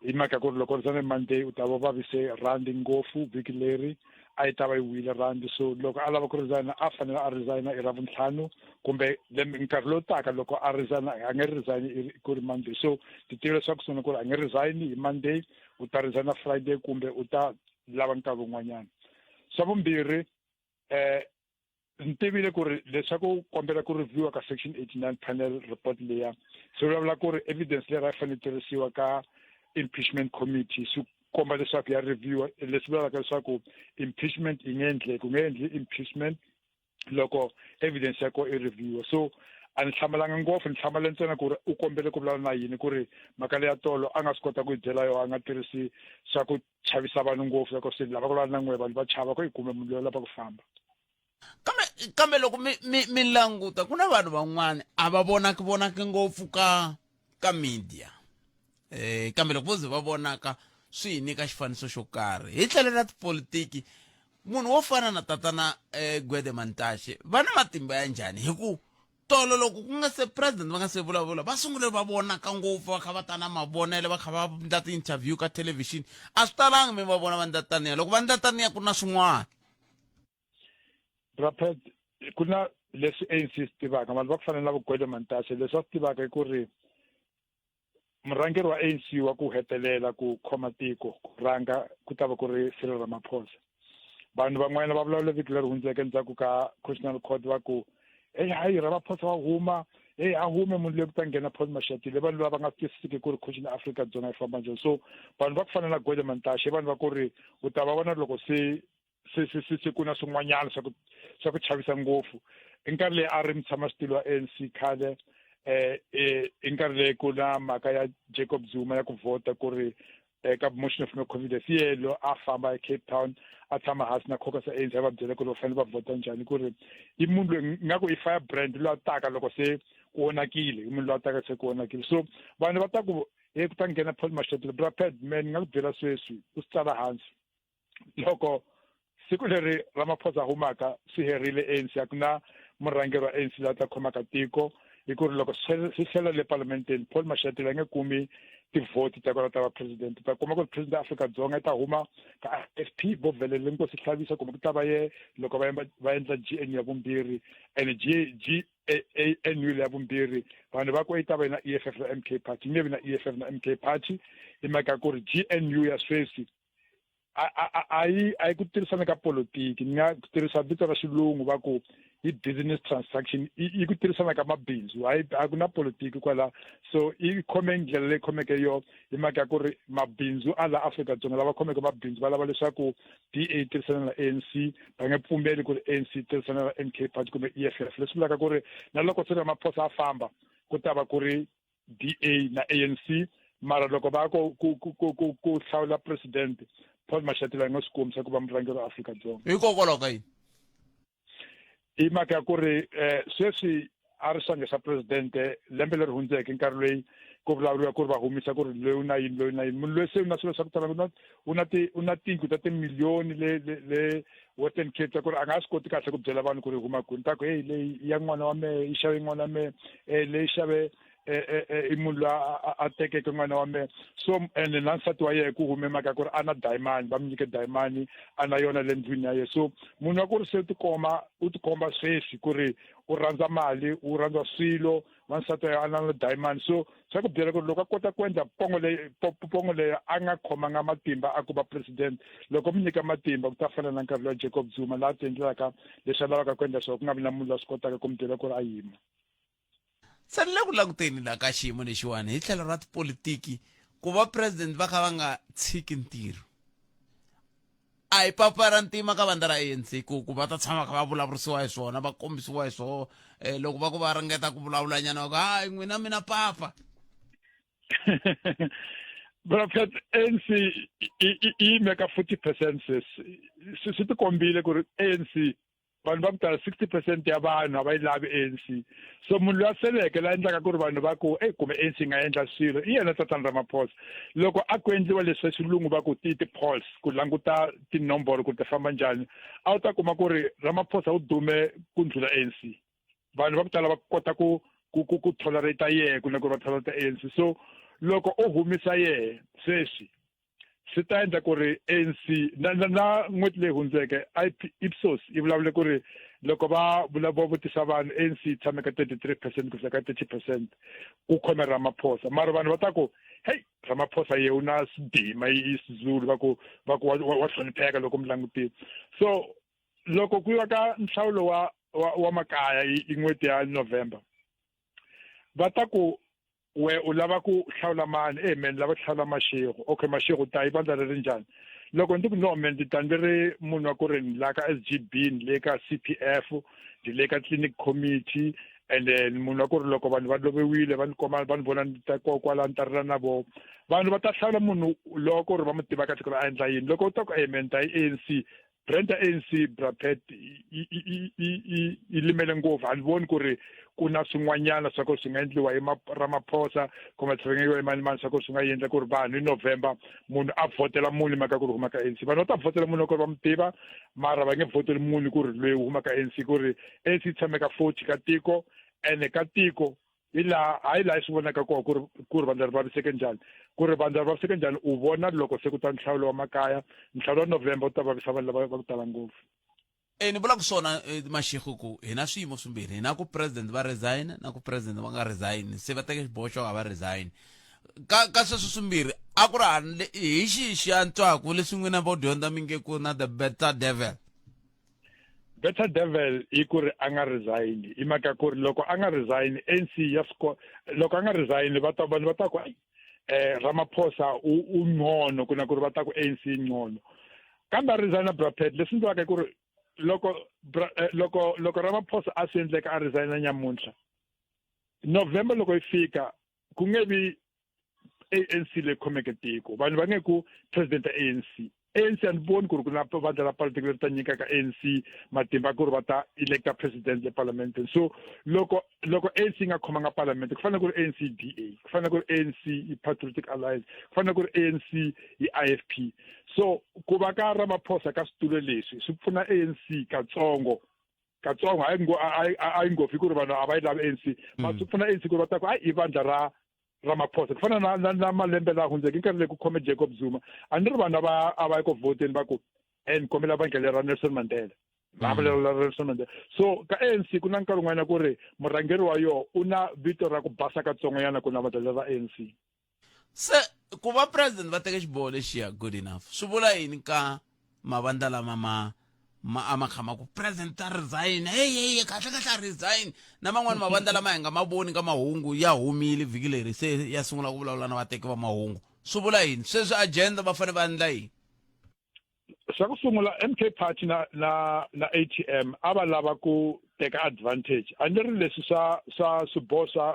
hi mhaka ku ri loko resign hi monday u ta va vavise randi ngopfu vhiki leri a yi ta va yi wile randi so loko a lava ku resign a fanele a resign i ravuntlhanu kumbe nkarhi lowu taka loko a resign a nge resign ku ri monday so ti tiva leswaku sona ku ri a nge resign hi monday u ta resign friday kumbe u ta lava nkarhi wun'wanyana swa vumbirhi eh ni tivile ku ri leswaku kombela ku reviewa ka section 89 panel report leya swi vulavula ku ri evidence leyi ra yi fanele tirhisiwa ka impeachment committee swi komba leswaku ya reviewa leswi vulaka leswaku impeachment yi nge endleki u nge endli impeachment loko evidence ya kona i reviewa so a ni hlamalanga ngopfu ni hlamale ntsena ku ri u kombele ku vulavula na yini ku ri mhaka leya tolo a nga swi kota ku yi byela yona a nga tirhisi swa ku chavisa vanhu ngopfu loko se lava ku vulavula na n'we vanhu va chava ku i kume munhu loyi a lava ku famba kambe kambe loko mi mi mi languta ku na vanhu van'wana a va vonaki vonaki ngopfu ka ka media eh kambe loko vo ze va vonaka swi hi nyika xifaniso xo karhi hi tlhelo ra tipolitiki Munhu wo fana na tatana Gwede Mantashe va na matimba ya njhani? Hi ku tolo loko ku nga se president va nga se vulavula va sungule va vonaka ngopfu va kha va ta na mavonelo va kha va ndla ti-interview ka thelevhixini a swi talangi mi va vona va ndla taniya loko va ndla taniya ku na swin'wana. Raphet ku na leswi ANC swi tivaka vanhu va ku fana na vugwede Mantashe leswi va swi tivaka i ku ri murhangeri wa ANC wa ku hetelela ku khoma tiko ku rhanga ku ta va ku ri Cyril Ramaphosa. Vanhu van'wana va vulavula vhiki leri hundzeke ndzhaku ka Constitutional Court va ku heyi hayi Ramaphosa wa huma heyi a hume munhu loyi ku ta nghena Paul Mashatile. Vanhu lava va nga swi twisisiki ku ri Constitution ya Afrika-Dzonga yi famba njhani. So vanhu va ku fana na Gwede Mantashe i vanhu va ku ri u ta va vona loko se se se se se ku na swin'wanyana swa ku swa ku chavisa ngopfu i nkarhi leyi a ri mutshamaxitulu wa ANC khale eh i nkarhi leyi ku na mhaka ya Jacob Zuma ya ku vhota ku ri eka motion of no confidence yelo a famba eCape Town a tshama hansi na caucus ya ANC a va byela ku ri va fanele va vhota njhani ku ri i munhu loyi nga ku i fire brand loyi a taka loko se ku onhakile i munhu loyi a taka se ku onhakile so vanhu va ta ku he ku ta nghena Paul Mashatile bra Pat man ni nga ku byela sweswi u swi tsala hansi loko siku leri Ramaphosa humaka swi herile ANC a ku na murhangeri wa ANC la ta khomaka tiko hi ku ri loko swi tlhela le palamenteni Paul Mashatile a nge kumi tivhoti ta kona ta va president ta kuma ku ri president ya Afrika-Dzonga yi ta huma ka IFP vo velele Nkosi Hlabisa kumbe ku ta va ye loko va va endla GNU ya vumbirhi and G G ANU ya vumbirhi vanhu va ku yi ta va na EFF na MK party yi nge vi na EFF na MK party hi mhaka ku ri GNU ya sweswi a yi a yi ku tirhisana ka politiki ni nga tirhisa vito ra xilungu va ku i business transaction i ku tirhisana ka mabindzu a a ku na politiki kwala so i khome ndlela leyi khomeke yo hi mhaka ya ku ri mabindzu a la Afrika-Dzonga lava khomeke mabindzu va lava leswaku DA yi tirhisana na ANC va nge pfumeli ku ri ANC yi tirhisana na MK party kumbe EFF leswi vulaka ku ri na loko se Ramaphosa a famba ku ta va ku ri DA na ANC mara loko va ku ku ku ku ku ku hlawula president Paul Mashatile a nga swi kombisa ku va murhangeri wa Afrika-Dzonga. Hikokwalaho ka yini? I mhaka ya ku ri sweswi a ri xandla xa presidente lembe leri hundzeke nkarhi loyi ku vulavuriwa ku ri va humisa ku ri loyi u na yini loyi u na yini munhu loyi se u na swilo swa ku tala u na ti u na tiyindlu ta timiliyoni le le le Western Cape ta ku ri a nga swi koti kahle ku byela vanhu ku ri huma kwini ta ku heyi leyi ya n'wana wa mehe yi xave n'wana wa mehe leyi xave i munhu loyi a tekeke n'wana wa mehe so ene na nsati wa yena ku hume mhaka ku ri a na dayimani va mu nyike dayimani a na yona le ndlwini ya yena so munhu wa ku ri se u tikoma u tikomba sweswi ku ri u rhandza mali u rhandza swilo wansati a na dayimani so swa ku byela ku ri loko a kota ku endla pongo leyi pongo leyi a nga khomanga matimba a ku va president loko mi nyika matimba ku ta fana na nkarhi lowa Jacob Zuma laha ti endlelaka leswi a lavaka ku endla swona ku nga vi na munhu la swi kotaka ku mi byela ku ri a yima. Se ni le ku languteni la ka xiyimo lexiwani hi tlhelo ra tipolitiki ku va president va kha va nga tshiki ntirho a hi papa ra ntima ka vandla ra ANC ku ku va ta tshama kha va vulavurisiwa hi swona va kombisiwa hi swoho um loko va ku va ringeta ku vulavulanyana va ku hayi n'wina mina papa. Prophet ANC yi yime ka 40% sweswi swi tikombile ku ri ANC vanhu va ku tala 60 percent ya vanhu a va yi lavi ANC so munhu loyi a seleke la endlaka ku ri vanhu va ku eyi kumbe ANC yi nga endla swilo i yena tatana Ramaphosa loko a ku endliwa leswi swa xilungu va ku ti ti-polls ku languta tinomboro ku ti famba njhani a wu ta kuma ku ri Ramaphosa u dume ku ndlhula ANC vanhu va ku tala va kota ku ku ku ku tolerate yehe ku na ku ri va tolerate ANC so loko u humisa yehe sweswi swi ta endla ku ri ANC na na na n'hweti leyi hundzeke Ipsos yi vulavule ku ri loko va va vutisa vanhu ANC yi tshame ka 33 percent ku fika ka 30 percent ku khome Ramaphosa mara vanhu va ta ku hey Ramaphosa ye u na sidima i Sizulu va ku va ku wa hlonipheka loko mi langutile so loko ku yiwa ka nhlawulo wa wa, wa makaya hi n'hweti ya November va ta ku we u lava ku hlawula mani e me ni lava ku hlawula Mashego okay Mashego ta yi vandla ri ri njhani loko ndzi ku no me ndzi ta ndzi ri munhu wa ku ri ni la ka S_G_B ni le ka C_P_F ni le ka clinic committee and then munhu wa ku ri loko vanhu va loviwile va ni komba va ni vona ni ta kwala ni ta rila na vona vanhu va ta hlawula munhu loko ri va mu tiva kahle ku ri a endla yini loko u ta ku e me ni ta yi A_N_C. Brand ya ANC Brapet yi limele ngopfu. A ni voni ku ri ku na swin'wanyana swa ku swi nga endliwa hi Ramaphosa kumbe swi nga endliwa hi mani mani swa ku swi nga endla ku ri vanhu hi November munhu a vhotela munhu mhaka ku ri huma ka ANC. Vanhu va ta vhotela munhu loko va mi tiva, mara va nge vhoteli munhu ku ri loyi u huma ka ANC, ku ri ANC yi tshame ka 40 ka tiko, ene ka tiko hi laha hayi laha yi swi vonaka kona ku ri ku ri vandla ri vaviseke njhani, ku ri vandla ri vaviseke njhani u vona loko se ku ta nhlawulo wa makaya. Nhlawulo wa November wu ta vavisa vanhu lava va ku tala ngopfu. E ni vulaka swona Mashego, ku hi na swiyimo swimbirhi, hi na ku president va resign na ku president va nga resign, se va teke xiboho xo a va resign. Ka sweswo swimbirhi a ku ri hani hi xihi xi antswaku leswi n'wina vo dyondza mi nge ku na the better devil? Better devil i ku ri a nga resign, i mhaka ku ri loko a nga resign ANC ya swi loko a nga resign va ta vanhu va ta ku Ramaphosa u ngcono ku na ku ri va ta ku ANC ngcono, kambe a resign Brapet. Leswi endliwaka i ku ri loko loko loko Ramaphosa a swi endleka a resign nyamuntlha November loko yi fika ku nge vi ANC leyi khomeke tiko, vanhu va nge ku president ya ANC. ANC a ni voni ku ri ku na vandla ra politiki leri ta nyikaka ANC matimba ku ri va ta electa president le parlamenteni. So loko ANC yi nga khomanga parlamente, ku fanele ku ri ANC DA, ku fanele ku ri ANC yi Patriotic Alliance, ku fanele ku ri ANC yi IFP. So ku va ka Ramaphosa ka switulo leswi swi pfuna ANC katsongo katsongo, hayi ngopfu, hi ku ri vanhu a va yi lavi ANC, ma swi pfuna ANC ku ri va ta ku hayi i vandla ra Ramaphosa. Ku fana na malembe laha hundzeke nkarhi leyi ku khome Jacob Zuma, a ni ri vanhu a va yi ku vhoteni va ku ni kombela vandla leri ra Nelson Mandela, va ra Nelson Mandela. So ka ANC ku na nkarhi wun'wana ku ri murhangeri wa yoho u na vito ra ku basa katsongonyana ku na vandla leri ra ANC. Se ku va president va teke xiboho lexiya good enough, swi vula yini ka mavandla lama ma a ma kha ma ku president ta resign, hey hey, kahle kahle a resign, na man'wani mavandla lama hi nga ma voni ka mahungu ya humile vhiki leri se ya sungula ku vulavula na vateki va mahungu, swi vula yini sweswi? Agenda va fanele va endla yini? Xa ku sungula, MK Party na ATM a va lava ku teka advantage. A ni ri leswi swa swiboho swa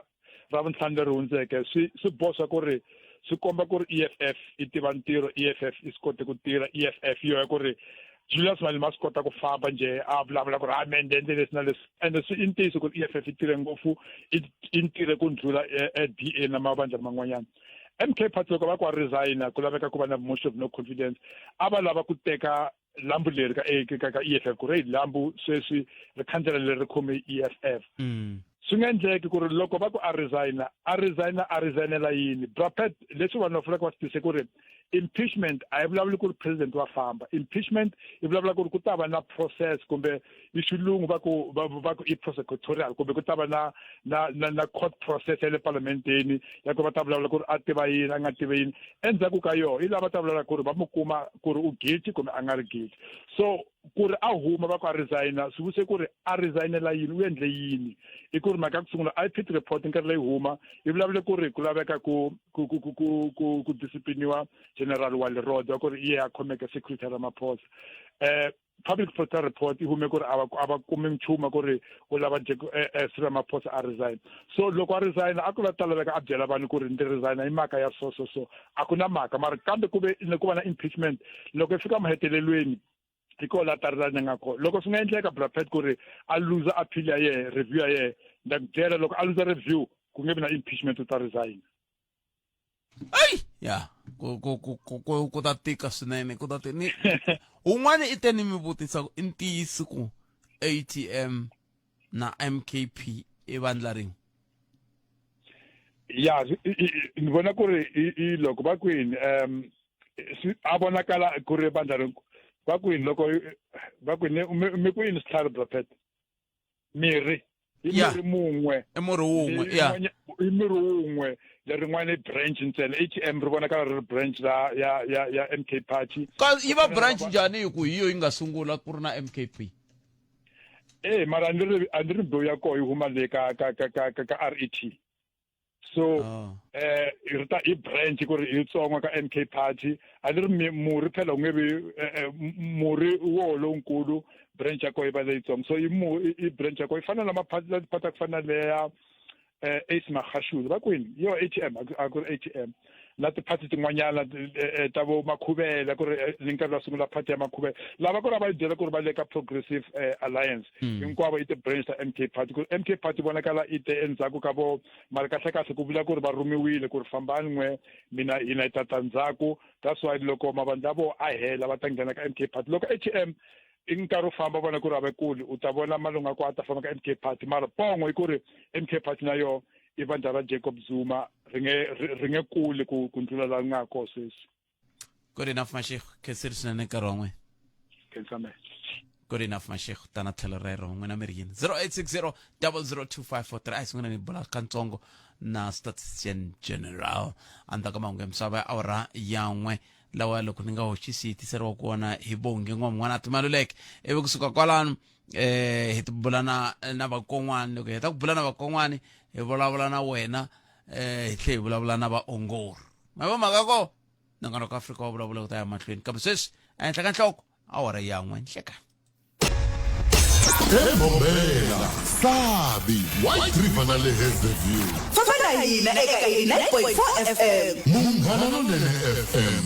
ra vuntlhanu leri hundzeke swi boxa ku ri swi komba ku ri EFF i tiva ntirho, EFF i swi kote ku tirha, EFF yo ya ku ri Julius Malema a swi kota ku famba njhe a vulavula ku ri amen endle leswi na leswi, ende swi i ntiyiso ku ri EFF yi tirhe ngopfu, i ntirhe ku ndlula DA na mavandla man'wanyana. MK Party loko va ku resign ku laveka ku va na motion of no confidence, a va lava ku teka lambu leri ka EFF, ku ri lambu sweswi ri khandzela leri ri khome EFF. Swi nga endleki ku ri loko va ku a resign, a resign, a resignela yini? Brapet, leswi vanhu va faneleke va swi twisisa ku ri impeachment a yi vulavuli ku ri president wa famba. Impeachment yi vulavula ku ri ku ta va na process, kumbe i xilungu va ku i prosecutorial, kumbe ku ta va na court process ya le parlamenteni ya ku va ta vulavula ku ri a tiva yini, a nga tivi yini. Endzhaku ka yoho i lava ta vulavula ku ri va mu kuma ku ri u guilty kumbe a nga ri guilty. So ku ri a huma va ku a resigna, swi vuse ku ri a resignela yini, u endle yini? I ku ri mhaka ya ku sungula, IPID report nkarhi leyi huma yi vulavule ku ri ku laveka ku discipliniwa General wa Leroda ku ri iye a khomeke security ya Ramaphosa. Public Protector report yi hume ku ri a va kumi nchumu ku ri u lava Ramaphosa a resign. So loko a resign a ku va ta laveka a byela vanhu ku ri ndzi resign hi mhaka ya so so so, a ku na mhaka. Mara kambe ku ve ku va na impeachment, loko i fika mahetelelweni hi koho laha ta resign nga kona. Loko swi nga endleka Brapet ku ri a luza appeal ya yehe, review ya yehe, nda ku byela loko a luza review ku nge vi na impeachment, u ta resign. Ai ya ku ta tika swinene, ku ta ni un'wana i te ni mi vutisa ku i ntiyiso ku ATM na MKP i vandla rin'we? Ya, ni vona ku ri i loko va kwini a vonakala ku ri vandla rin'we va kwini, loko va kwini mi kwini switlhari Brapet, mirhi i murhi mun'we. I murhi wun'we ya. I murhi wun'we, lerin'wana i branch ntsena. ATM ri vonakala ri ri branch la ya MK Party. Ka yi va branch njhani hi ku hi yo yi nga sungula ku ri na MKP? Eh, mara a ni ri mbewu ya koho yi huma le ka RET. So ri ta i branch ku ri yitsongo ka MK Party. A ni ri murhi phela wu nge vi murhi wo lowunkulu, branch ya koho yi va leyitsongo. So i branch ya koho yi fana na maphati la tiphatha ku fana leya. eh, Ace Magashule va kwini yo ATM a ku ri ATM na tiphathi tin'wanyana eh, eh, ta vo Makhuvela ku ri ni nkarhi va sungula phathi ya Makhuvela lava ku ri a va yi byela ku ri va le ka Progressive Alliance hmm. hinkwavo i ti-branch ta MK Party ku ri MK Party vonakala i te endzhaku ka vo mara kahlekahle ku vula ku ri va rhumiwile ku ri fambani n'we mina hina hi ta ta ndzhaku that's why loko mavandla vo a hela va ta nghena ka MK Party loko ATM i nkarhi wo famba vona ku ri a ve kule u ta vona malunga ku a ta famba ka MK Party mara pongo i ku ri MK Party na yona i vandla ra Jacob Zuma ri nge ri nge kuli ku ku ndlula la nga ko sweswi good enough mashego khenseri swinene nkarhi wa n'wina khensa me good enough mashego tana tlhelo rero n'wina mi ri yini 0860 002543 a hi sungula ni bula kantsongo na statistician general endzhaku ka mahungu ya misava ya awara ya n'we lawa loko ni nga hoxisi yi tiseriwa kona hi bongi n'wan'wana a timaluleke ivi kusuka kwalano eh hi tibula na na vakon'wani loko hi heta ku bula na vakon'wani hi vulavula na wena eh hi tlhe hi vulavula na vaongori ma vo mhaka ko nongonoko Afrika wa vulavula ku ta ya mahlweni kambe sweswi ehenhla ka nhloko awara ya n'we nhlekani Embombela, Sabi, White River na le Hazyview. Famba na hina eka 89.4 FM. Munghana Lonene FM,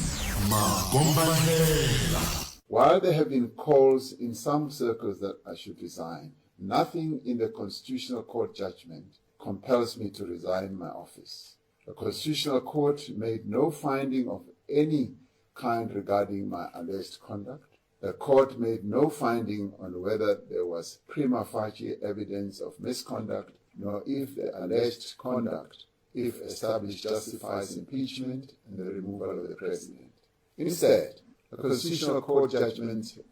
makombandlela. While there have been calls in some circles that I should resign, nothing in the Constitutional Court judgment compels me to resign my office. The Constitutional Court made no finding of any kind regarding my alleged conduct. The court made no finding on whether there was prima facie evidence of misconduct, nor if the alleged conduct, if established, justifies impeachment and the removal of the president. Instead, the Constitutional Court judgment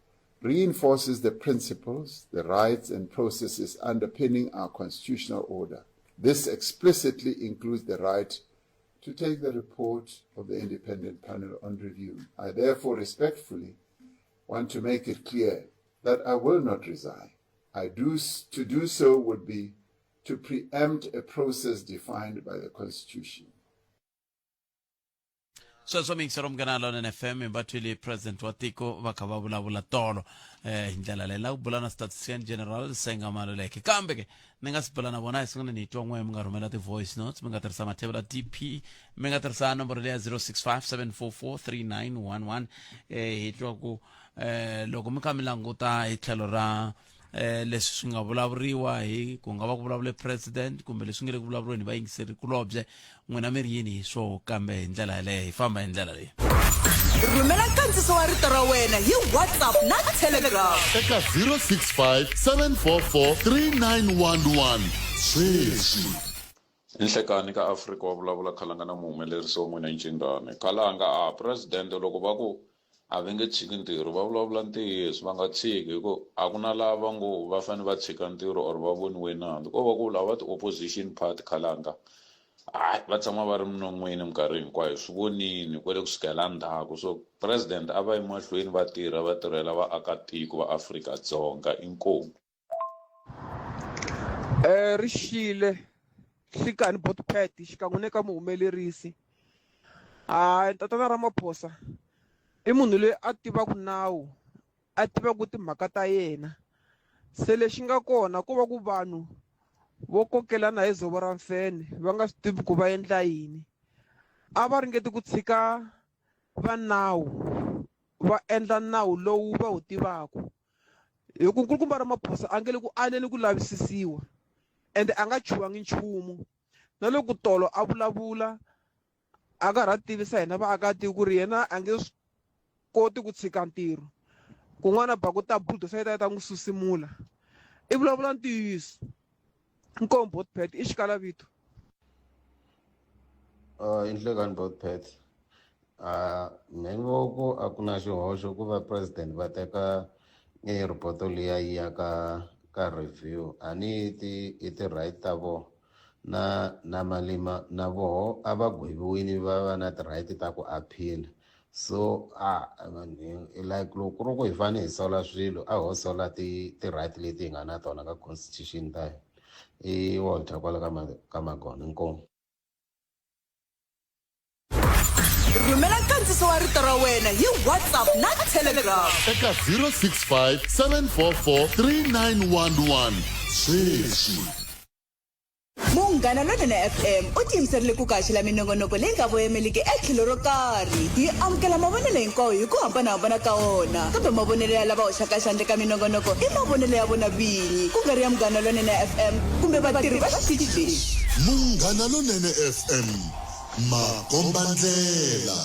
reinforces the principles, the rights, and processes underpinning our constitutional order. This explicitly includes the right to take the report of the independent panel on review. I therefore respectfully want to make it clear that I will not resign. I do, to do so would be to preempt a process defined by the Constitution. Sweswo miyingiselo munghana lonene FM va twile president wa tiko va kha va vulavula tolo eh hi ndlela leyi la ku bula na statistician general Senga Maluleke kambe ke ni nga si bula na vona hi sungule ni twa n'we mi nga rhumela ti-voice notes mi nga tirhisa mathebula dp mi nga tirhisa nomboro leya 065 744 3911 eh hi twa ku eh loko mi kha mi languta hi tlhelo ra eh leswi swi nga vulavuriwa hi ku nga va ku vulavule president kumbe leswi nge le ku vulavuriweni hi vayingiseri kulobye n'wina mi ri yini hi swo kambe hi ndlela yaleyo hi famba hi ndlela leyi Rhumela nkandziso wa rito ra wena hi WhatsApp na Telegram. Eka 065 744 3911 sweswi. Nhlekani ka Afrika wa vulavula Khalanga na muhumelerisi wa n'wina Ncindane. Khalanga a president loko va ku A va nge tshiki ntirho va vulavula ntiyiso va nga tshiki hi ku a ku na lava va ngo va fanele va tshika ntirho or va voniwe nandzu ko va ku lava ti-opposition party khalanga hayi va tshama va ri minon'wini minkarhi hinkwayo swi vonini kwale kusukela ndzhaku so president a va yi mahlweni va tirha va tirhela vaakatiko va Afrika-Dzonga inkomu. Ri xile nhlikani Botpet xikan'we na ka muhumelerisi hayi tatana Ramaphosa i munhu loyi a tivaka nawu a tivaka timhaka ta yena se lexi nga kona ko va ku vanhu vo kokelana hi dzovo ra mfenhe va nga swi tivi ku va endla yini a va ringeti ku tshika va nawu va endla nawu lowu va wu tivaka. Hi ku nkulukumba Ramaphosa a nge le ku aleni ku lavisisiwa ende a nga chuhangi nchumu na loko tolo a vulavula a karhi a tivisa hina vaakatiko ku ri yena a nge swi koti ku tshika ntirho kun'wana ba ku ta bulldozer yi ta yi ta n'wi susimula i vulavula ntiyiso inkomu botpet i xikalavito. I nhlekani botpet me ni vo ku a ku na xihoxo ku va president va teka e report liya yi ya ka ka review a ni ti i ti-right ta vona na na Malema na voho a va gweviwile va va na ti-right ta ku appeal so a like loko ku ri ku hi fanele hi sola swilo a ho sola ti ti-right leti hi nga na tona ka constitution ta hina i Walter kwala ka ka Magona inkomu. Rhumela nkandziso wa rito ra wena hi WhatsApp na Telegram. Eka 065 744 3911 sweswi. Munghana. Munghana Lonene FM u tiyimiserile ku ku haxela minongonoko leyi nga voyemeliki etlhelo ro karhi. Hi amukela mavonelo hinkwawo hi ku hambanahambana ka wona, kambe mavonelo ya lava hoxaka xandla eka minongonoko i mavonelo ya vona vinyi, ku nga ri ya Munghana Lonene FM kumbe vatirhi va xitichi lexi. Munghana Lonene FM, makombandlela.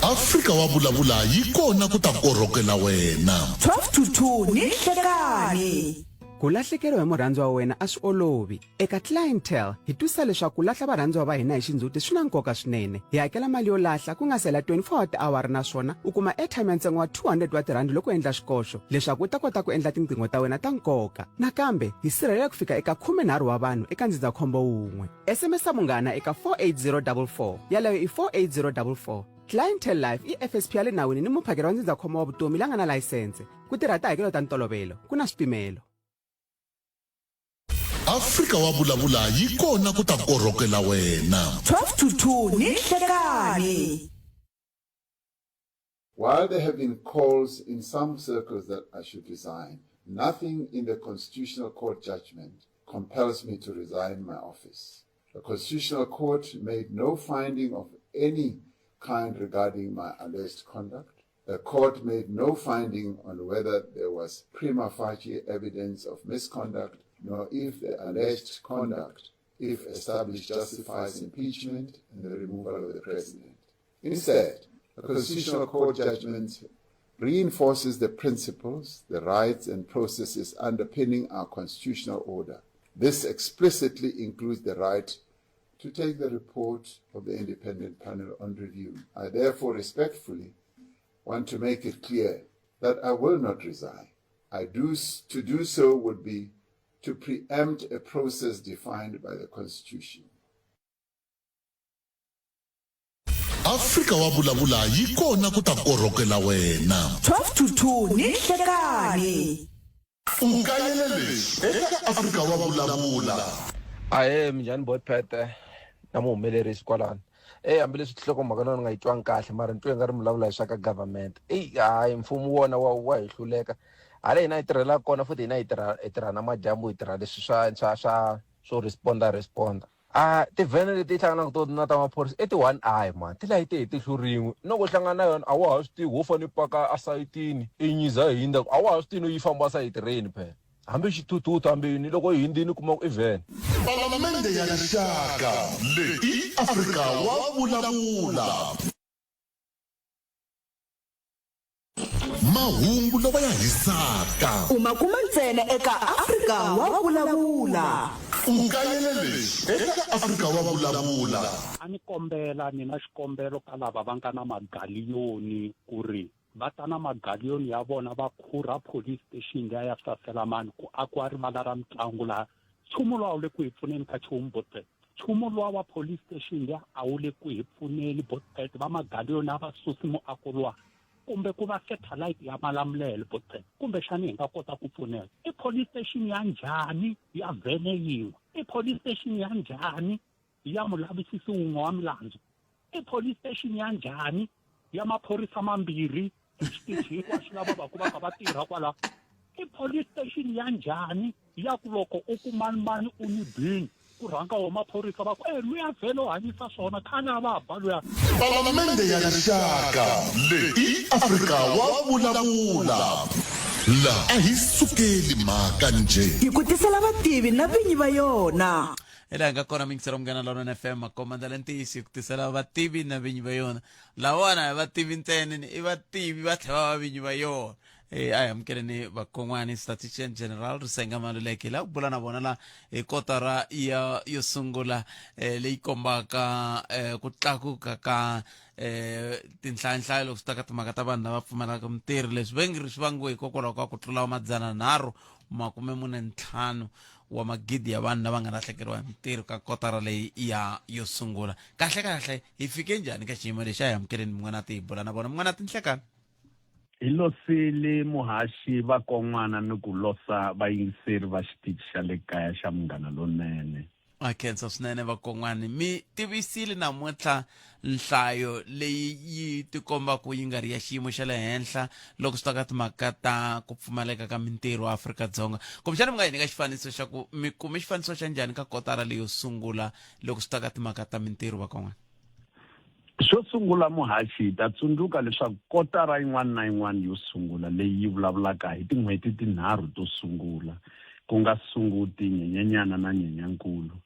Afrika wa vulavula yi kona ku ta korhokela wena. 12 to 2 ni nhlekani. Ku lahlekeriwa hi murhandziwa wa wena a swi olovi. Eka Clientele, hi twisisa leswaku ku lahla varhandziwa va hina hi xindzhuti swi na nkoka swinene. Hi hakela mali yo lahla ku nga si hela 24 wa tiawara naswona u kuma airtime ya ntsengo wa 200 wa tirhandi loko u endla xikoxo leswaku u ta kota ku endla tinqingho ta wena ta nkoka. Nakambe, hi sirhelela ku fika eka 13 wa vanhu eka ndzindzakhombo wun'we. SMS Munghana eka 48044. Yaleyo i 48044. Clientele Life i FSP ya le nawini ni muphakeri wa ndzindzakhombo wa vutomi la nga na layisense. Ku tirha tihakelo ta ntolovelo, ku na swipimelo. Afrika wa vulavula yi kona ku ta korhokela wena. 12 to 2 ni nhlekani. While there have been calls in some circles that I should resign, nothing in the Constitutional Court judgment compels me to resign my office. The Constitutional Court made no finding of any kind regarding my alleged conduct. The court made no finding on whether there was prima facie evidence of misconduct, nor if the alleged conduct, if established, justifies impeachment and the removal of the president. Instead, the Constitutional Court judgment reinforces the principles, the rights, and processes underpinning our constitutional order. This explicitly includes the right to take the report of the independent panel on review. I therefore respectfully want to make it clear that I will not resign. I do, to do so would be to preempt a process defined by the Constitution. Afrika wa vulavula yi kona ku ta korhokela wena. 12 to 2 ni nhlekani. U kayele leswi eka Afrika wa vulavula. Ahee minjhani botpete na muhumelerisi kwalano eyi hambileswi tinhlokomhaka na ni nga yi twangi kahle mara ni twe nga ri mi vulavula hi swa ka government eyi hayi mfumo wona wa wa hi hluleka hala hina hi tirhelaka kona futhi hina hi tirha hi tirha na madyambu hi tirha leswi swa swa swa swo responda responda A tivhene leti hi hlanganaka to na ta maphorisa i ti-one eye mani ti layite hi tihlo rin'we no ku hlangana na yona a wa ha swi tivi ho fane paka esayitini i nyiza yi hindza a wa ha swi tivi no yi famba sayiti rini phela hambi xithuthuthu hambi yini loko yi hindzini u kuma ku i vhene. Palamende ya Rixaka, leyi i Afrika wa vulavula. Mahungu lawa ya hisaka. U ma kuma ntsena eka Afrika wa Vulavula. U kayele leswi eka Afrika wa Vulavula. A ni kombela ni na xikombelo ka lava va nga na magaliyoni ku ri va ta na magaliyoni ya vona va khurha police station liya ya Saselamani ku akiwa rivala ra mitlangu laha. Nchumu luwa a wu le ku hi pfuneni ka nchumu botpet. Nchumu luwa wa police station liya a wu le ku hi pfuneni botpet. Va magaliyoni a va susi muako luwa kumbe ku va satellite ya Malamulele botpet. Kumbexani hi nga kota ku pfuneka. I police station ya njhani ya vhene yin'we? I police station ya njhani ya mulavisisi wun'we wa milandzu? I police station ya njhani ya maphorisa mambirhi exitichi hinkwaxo lava va ku va kha va tirha kwalaho? I police station ya njhani ya ku loko u ku mani mani u ni bini ku rhanga wo maphorisa va ku e luya vhele u hanyisa swona khale a va ba luya. Palamende ya Rixaka leyi i Afrika wa vulavula. La a hi sukeli mhaka njhe. Hi ku tisela vativi na vinyi va yona. Hi laha hi nga kona miyingiselo Munghana Lonene FM makomandlela ntiyiso hi ku tisela vativi na vinyi va yona. Lawona a hi vativi ntsena ni i vativi va tlhela va va vinyi va yona. E, a hi amukeleni vakon'wani Statistician General Risenga Maluleke hi lava ku bula na vona la hi kotara ya yo sungula eh, leyi kombaka eh, ku tlakuka ka eh, tinhlayanhlayo loko swi ta ka timhaka ta vanhu lava pfumalaka mintirho leswi va ngi ri swi vangiwe hikokwalaho ka ku tlula 345 wa magidi ya vanhu lava nga lahlekeriwa hi mintirho ka kotara leyi ya yo sungula kahle kahle hi fike njhani ka xiyimo lexi a hi amukeleni mun'wana ti hi bula na vona mun'wana tinhlekani Hi losile muhaxi va kon'wana ni ku losa vayingiseri va xitichi xa le kaya xa Munghana Lonene. A khensa swinene vakon'wani mi tivisile namuntlha nhlayo leyi yi tikombaka yi nga ri ya xiyimo xa le henhla loko swi ta ka timhaka ta ku pfumaleka ka mintirho Afrika-Dzonga. Kumbexana mi nga hi nyika xifaniso xa ku mi kume xifaniso xa njhani ka kotara leyo sungula loko swi ta ka timhaka ta mintirho vakon'wana? Xo sungula muhaxi hi ta tsundzuka leswaku kotara yin'wana na yin'wana yo sungula leyi yi vulavulaka hi tin'hweti tinharhu to sungula ku nga Sunguti, Nyenyenyana na Nyenyankulu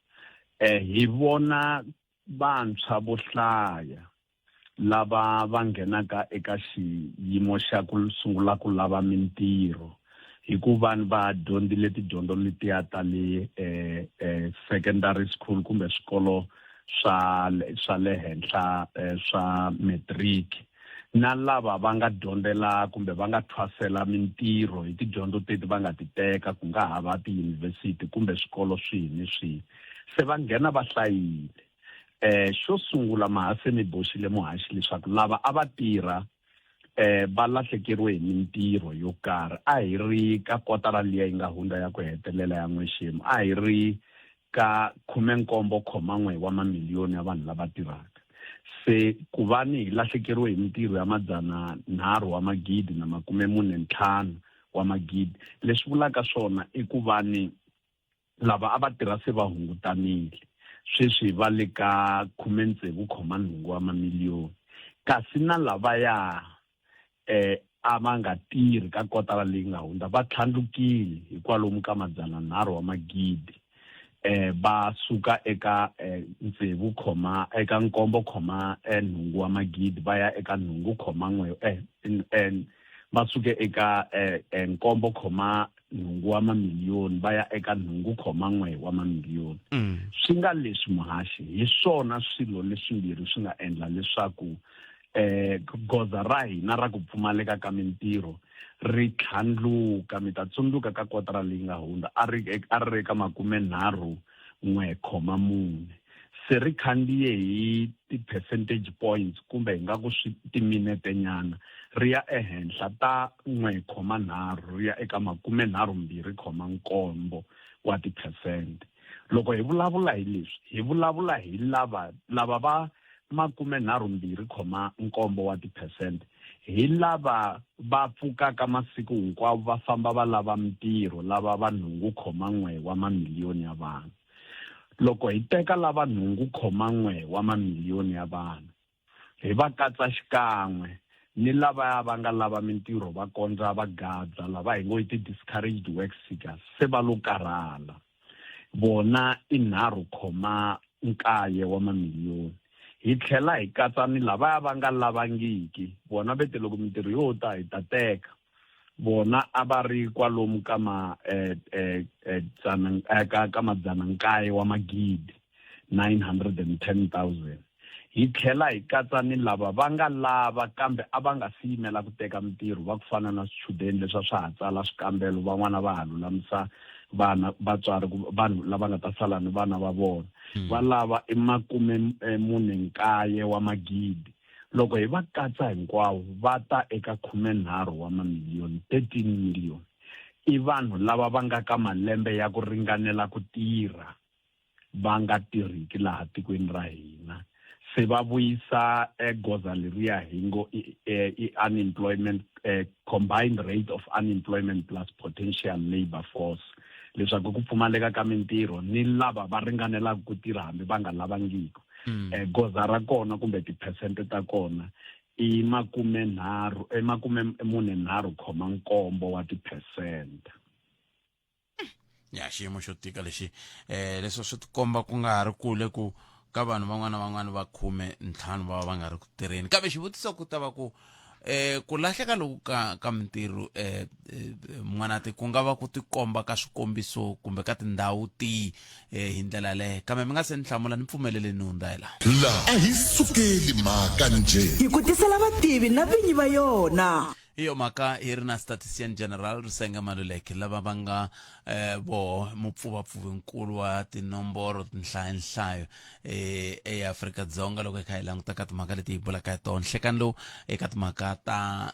hi vona vantshwa vo hlaya lava va nghenaka eka xiyimo xa ku sungula ku lava mintirho hikuva ni va dyondzile tidyondzo letiya ta le secondary school kumbe swikolo swa swa le henhla swa matric na lava va nga dyondzela kumbe va nga thwasela mintirho hi tidyondzo teti va nga ti teka ku nga ha va tiyunivhesiti kumbe swikolo swihi ni swihi se va nghena va hlayile. Xo sungula ma ha se mi boxile muhaxi leswaku lava a va tirha va lahlekeriwe hi mintirho yo karhi. A hi ri ka kotara liya yi nga hundza ya ku hetelela ya n'wexemu a hi ri ka khumenkombo khoma n'we wa mamiliyoni ya vanhu lava tirhaka. Se ku va ni hi lahlekeriwe hi mintirho ya madzana nharhu wa magidi na makume mune ntlhanu wa magidi, leswi vulaka swona i ku va ni Lava a va tirha se va hungutanile, sweswi va le ka khume-tsevu khoma nhungu wa mamiliyoni. Kasi na lavaya a va nga tirhi ka kotara leyi nga hundza va tlhandlukile hi kwalomu ka madzana-nharhu wa magidi, va suka eka tsevu khoma eka nkombo khoma nhungu wa magidi va ya eka nhungu khoma n'we va suke eka nkombo khoma nhungu wa mamiliyoni va ya eka nhungu khoma n'we wa mamiliyoni. Swi nga leswi muhaxi, hi swona swilo leswimbirhi swi nga endla leswaku goza ra hina ra ku pfumaleka ka mintirho ri tlhandluka. Mi ta tsundzuka ka kotara leyi nga hundza a ri a ri ri eka makumenharhu n'we khoma mune. Se ri khandziye hi ti-percentage points kumbe hi nga ku swi timinete nyana ri ya ehenhla ta n'we khoma nharhu ri ya eka makumenharhu mbirhi khoma nkombo wa tiphesente. Loko hi vulavula hi leswi hi vulavula hi lava lava va makumenharhu mbirhi khoma nkombo wa tiphesente hi lava va pfukaka masiku hinkwawo va famba va lava mintirho lava va nhungu khoma n'we wa mamiliyoni ya vanhu. Loko hi teka lava nhungu khoma n'we wa mamiliyoni ya vanhu, hi va katsa xikan'we ni lavaya va nga lava mintirho va kondza va gadza, lava hi ngo i ti-discouraged work seekers, se va lo karhala. Vona i nharhu khoma nkaye wa mamiliyoni. Hi tlhela hi katsa ni lavaya va nga lavangiki, vona ve te loko mintirho yo ta hi ta teka. Vona a va ri kwalomu ka ma dzana ka ka madzana nkaye wa magidi, 910,000. Hi tlhela hi katsa ni lava va nga lava kambe a va nga si yimela ku teka mintirho, va ku fana na swichudeni leswi a swa ha tsala swikambelo, van'wana va ha lulamisa vana vatswari vanhu lava nga ta sala ni vana va vona. Va lava i makume mune nkaye wa magidi. Loko hi va katsa hinkwavo va ta eka khumenharhu wa mamiliyoni, 13 million. I vanhu lava va nga ka malembe ya ku ringanela ku tirha va nga tirhiki laha tikweni ra hina. Se va vuyisa goza leriya hi ngo i unemployment, combined rate of unemployment plus potential labour force, leswaku ku pfumaleka ka mintirho ni lava va ringanelaka ku tirha hambi va nga lavangiki. Goza ra kona kumbe tiphesente ta kona i makumenharhu, i makume mune nharhu khoma nkombo wa tiphesente. Ya xiyimo xo tika lexi leswi swi tikomba ku nga ha ri kule ku ka vanhu van'wana na van'wana va khume ntlhanu va va va nga ri ku tirheni. Kambe xivutiso ku ta va ku ku lahleka loku ka ka mintirho n'wanati ku nga va ku tikomba ka swikombiso kumbe ka tindhawu tihi hi ndlela leyo. Kambe mi nga se ni hlamula ni pfumeleleni ni hundza hi laha. La a hi sukeli mhaka njhe. Hi ku tisela vativi na vinyi va yona. Hi yo mhaka hi ri na Statistician General Risenga Maluleke lava va nga voho mupfuvapfuvinkulu wa tinomboro tinhlayanhlayo eAfrika-Dzonga loko hi kha hi languta ka timhaka leti hi bulaka hi tona nhlekani lowu eka timhaka ta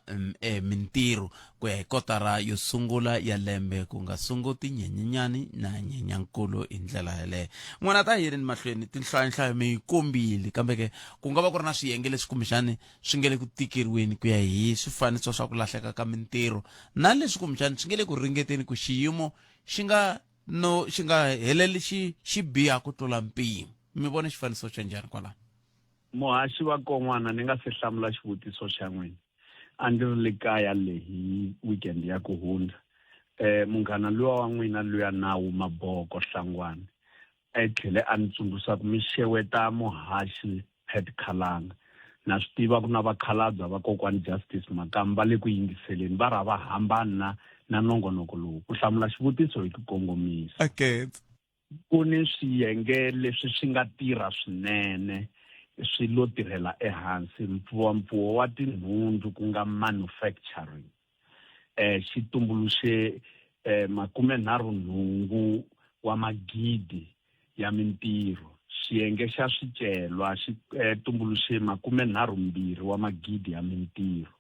mintirho. Ku ku ya hi kotara yo sungula ya lembe ku nga sunguti nyenyenyani na nyenyankulu hi ndlela yeleyo n'wana ta yini mahlweni tinhlayonhlayo mi yi kombile kambe ke ku nga va ku ri na swiyenge leswi kumbexani swi nge le ku tikeriweni ku ya hi swifaniso swa ku lahleka ka mintirho na leswi kumbexani swi nge le ku ringeteni ku xiyimo xi nga no xi nga heleli xi xi biha ku tlula mpimo mi vone xifaniso xa njhani kwalaho Muhaxi wa kon'wana ni nga se hlamula xivutiso xa n'wina a ndzi ri le kaya le hi weekend ya ku hundza eh munghana luya wa n'wina luya nawu Maboko Hlangwane e tlhele a ni tsundzuxa ku mi xeweta muhaxi Pat Khalanga na swi tiva ku na vakhalabya va kokwani Justice Makamu va le ku yingiseleni va ra va hambani na na nongonoko lowu ku hlamula xivutiso hi ku kongomisa okay. Ku ni swiyenge leswi swi nga tirha swinene swi lo tirhela ehansi mpfuwampfuwo wa tinhundzu ku nga manufacturing xi tumbuluxe 38 wa magidi ya mintirho, xiyenge xa swicelwa xi tumbuluxe 32 wa magidi ya mintirho.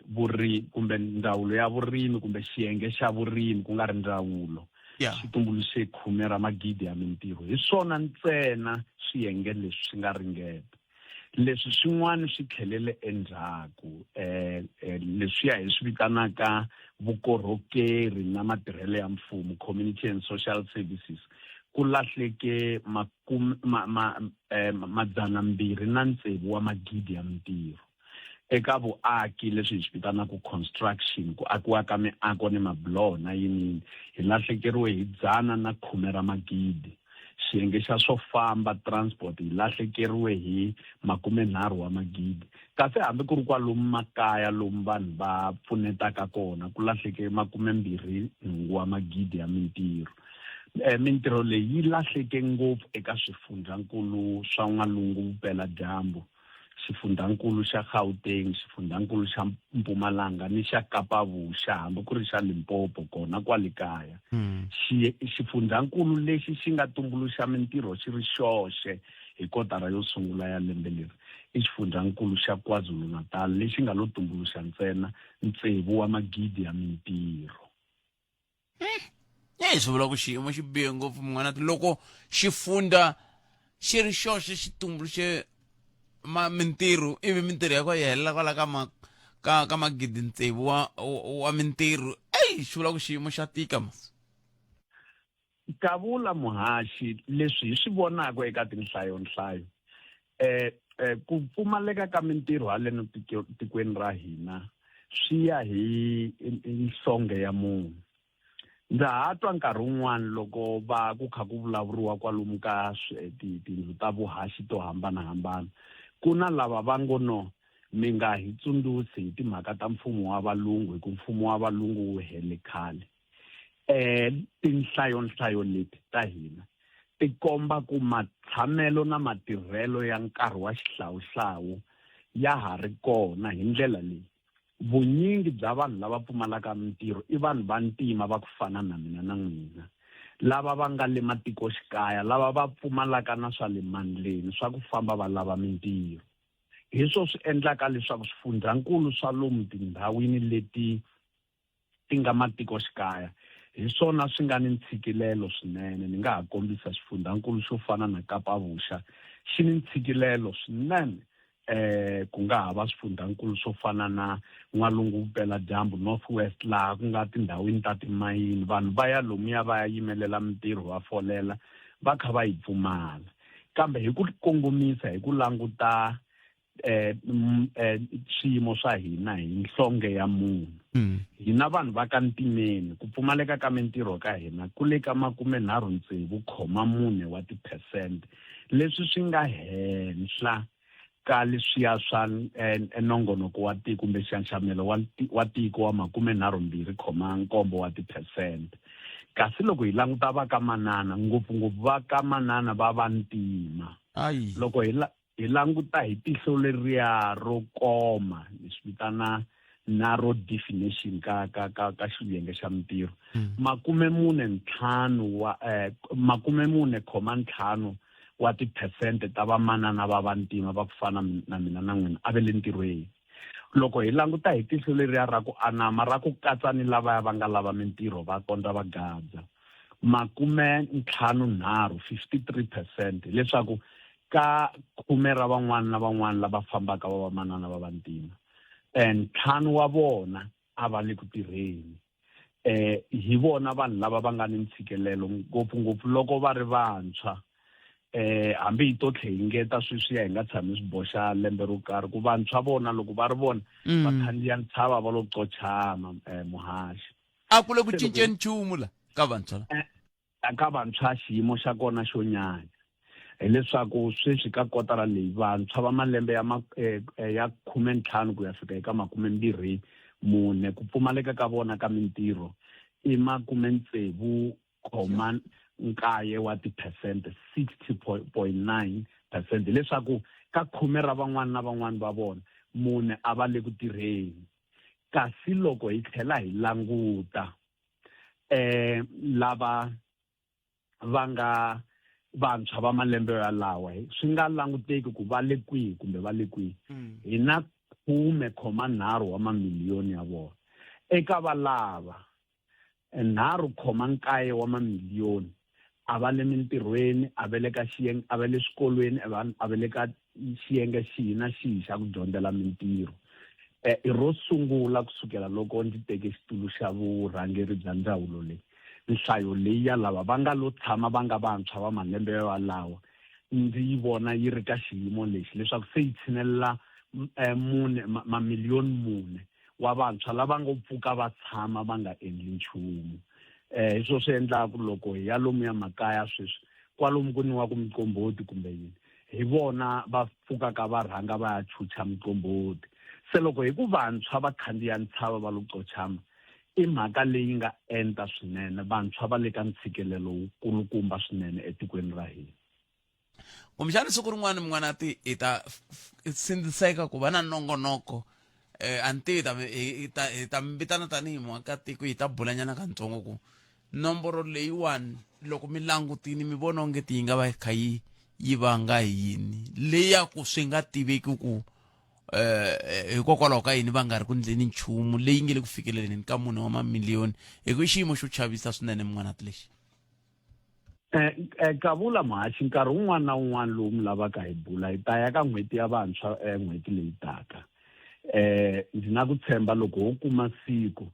Vuri kumbe ndzawulo ya vurimi kumbe xiyenge xa vurimi ku nga ri ndzawulo xi tumbuluxe khume ra magidi ya mintirho. Hi swona ntsena swiyenge leswi swi nga ringeta. Leswi swin'wana swi tlhelele endzhaku leswiya hi swi vitanaka vukorhokeri na matirhelo ya mfumo, community and social services, ku lahleke 206 wa magidi ya mintirho. Eka vuaki, leswi hi swi vitanaka construction, ku akiwa ka miako ni mabiloho na yiniyini, hi lahlekeriwe hi 110 ra magidi. Xiyenge xa swo famba, transport, hi lahlekeriwe hi 30 wa magidi. Kasi hambi ku ri kwalomu makaya lomu vanhu va pfunetaka kona, ku lahleke 28 wa magidi ya mintirho. Mintirho leyi yi lahleke ngopfu eka swifundzankulu swa N'walungu-Vupeladyambu, xifundzankulu xa Gauteng, xifundzankulu xa Mpumalanga ni xa Kapa-Vuxa hambi ku ri xa Limpopo kona kwale kaya. Xifundzankulu lexi xi nga tumbuluxa mintirho xi ri xoxe hi kotara yo sungula ya lembe leri i xifundzankulu xa KwaZulu-Natal lexi nga lo tumbuluxa ntsena tsevu wa magidi ya mintirho. Eh, swi vula ku xiyimo xi bihe ngopfu munghana loko xifundza xi ri xoxe xi tumbuluxe ma mintirho ivi mintirho ya kona yi helela kwala ka ma ka ka magidi tsevu wa wa mintirho eyi xi vula ku xiyimo xa tika mas Kavula muhaxi leswi hi swi vonaka eka tinhlayonhlayo eh, eh ku pfumaleka ka mintirho haleno tikweni ra hina swi ya hi nhlonge ya munhu ndza ha twa nkarhi wun'wana loko va ku kha ku vulavuriwa kwalomu ka tindlu ta vuhaxi to hambanahambana ku na lava va ngo no mi nga hi tsundzusi hi timhaka ta mfumo wa valungu hi ku mfumo wa valungu wu hele khale eh tinhlayonhlayo leti ta hina ti komba ku matshamelo na matirhelo ya nkarhi wa xihlawuhlawu ya ha ri kona hi ndlela leyi vunyingi bya vanhu lava pfumalaka mintirho i vanhu va ntima va ku fana na mina na n'wina lava va nga le matikoxikaya lava va pfumalaka na swa le mandleni swa ku famba va lava mintirho hi swo swi endlaka leswaku swifundzhankulu swa lomu tindhawini leti ti nga matikoxikaya hi swona swi nga ni ntshikilelo swinene. Ni nga ha kombisa xifundzankulu xo fana na Kapa-Vuxa xi ni ntshikilelo swinene eh ku nga ha va swifundzhankulu swo fana na N'walungu-Vupeladyambu, North West, laha ku nga tindhawini ta timayini vanhu va ya lomuya va ya yimelela mintirho va folela va kha va yi pfumala kambe hi ku kongomisa hi ku languta eh, eh swiyimo swa hina hi nhlonge ya munhu mm. hina vanhu va ka ntimeni ku pfumaleka ka mintirho ka hina ku le ka 36.4 wa tiphesente leswi swi nga henhla ka leswiya swa eh, nongonoko wa tiko kumbe nxanxamelo wa tiko wa 32.7 wa tiphesente kasi loko hi languta va ka manana ngopfungopfu va ka manana va vantima loko hi Hi languta hi tihlo leriya ro koma, ni swi vitana narrow definition ka ka ka ka xiyenge xa mintirho. 45 wa 45 wa tiphesente ta vamanana va vantima va ku fana na mina na n'wina a va le ntirhweni. Loko hi languta hi tihlo leriya ra ku anama ra ku katsa ni lavaya va nga lava mintirho va kondza va gadza, 53, 53 percent, hileswaku ka khume ra van'wana na van'wana lava fambaka va vamanana va vantima, ntlhanu wa vona a va le ku tirheni. Eh, hi vona vanhu lava va nga ni ntshikelelo ngopfungopfu loko va ri vantshwa. Eh, hambi hi to tlhe hi ngeta sweswiya hi nga tshami swi boxa lembe ro karhi ku vantshwa vona loko va ri vona va khandziya ntshava va lo qochama eh, muhaxi. A ku le ku cinceni nchumu la ka vantshwa la. Ka vantshwa xiyimo xa kona xo nyanya hileswaku sweswi ka kotara leyi vantshwa va malembe ya ma, eh, ya 15 ku ya fika eka 24 ku pfumaleka ka vona ka mintirho i 69.9 wa tiphesente, 60.9 percent, hileswaku ka khume ra van'wana na van'wana va vona mune a va le ku tirheni. Kasi loko hi tlhela hi languta eh lava va nga vantshwa va malembe yalawa swi nga languteki ku va le kwihi kumbe va le kwihi hi na 10.3 wa mamiliyoni ya vona. Eka valava 3.9 wa mamiliyoni a va le mintirhweni, a va le ka xiyenge, a va le swikolweni, a va, a va le ka xiyenge xihi na xihi xa ku dyondzela mintirho. I ro sungula ku sukela loko ndzi teke xitulu xa vurhangeri bya ndzawulo leyi, nhlayo leyi ya lava va nga lo tshama va nga vantshwa va malembe yalawa ndzi yi vona yi ri ka xiyimo lexi leswaku se yi tshinelela mune, mamiliyoni mune wa vantshwa lava ngo pfuka va tshama va nga endli nchumu. Hi swo swi endlaka loko hi ya lomuya makaya sweswi, kwalomu ku nwiwaka miqombhoti kumbe yini, hi vona va pfukaka va rhanga va ya chucha miqombhoti. Se loko hi ku vantshwa va khandziya ntshava va lo qochama, i mhaka leyi nga enta swinene. Vantshwa va le ka ntshikelelo wu kulukumba swinene etikweni ra hina. Kumbexana siku rin'wana min'wana ti hi ta sindziseka ku va na nongonoko, a ni tivi hi ta mi vitana tanihi muakatiko, hi ta bulanyana katsongo ku nomboro leyiwani loko mi langutini mi vona onge ti yi nga va yi kha yi yi vanga hi yini leya ku swi nga tiveki ku hikokwalaho ka yini va nga ri ku ndleni nchumu leyi nge le ku fikeleleni ka mune wa mamiliyoni, hi ku i xiyimo xo chavisa swinene min'wana ti lexi. Kavula muhaxi, nkarhi wun'wana na wun'wana lowu mi lavaka hi bula, hi ta ya ka n'hweti ya vantshwa n'hweti leyi taka. Ndzi na ku tshemba loko ho kuma siku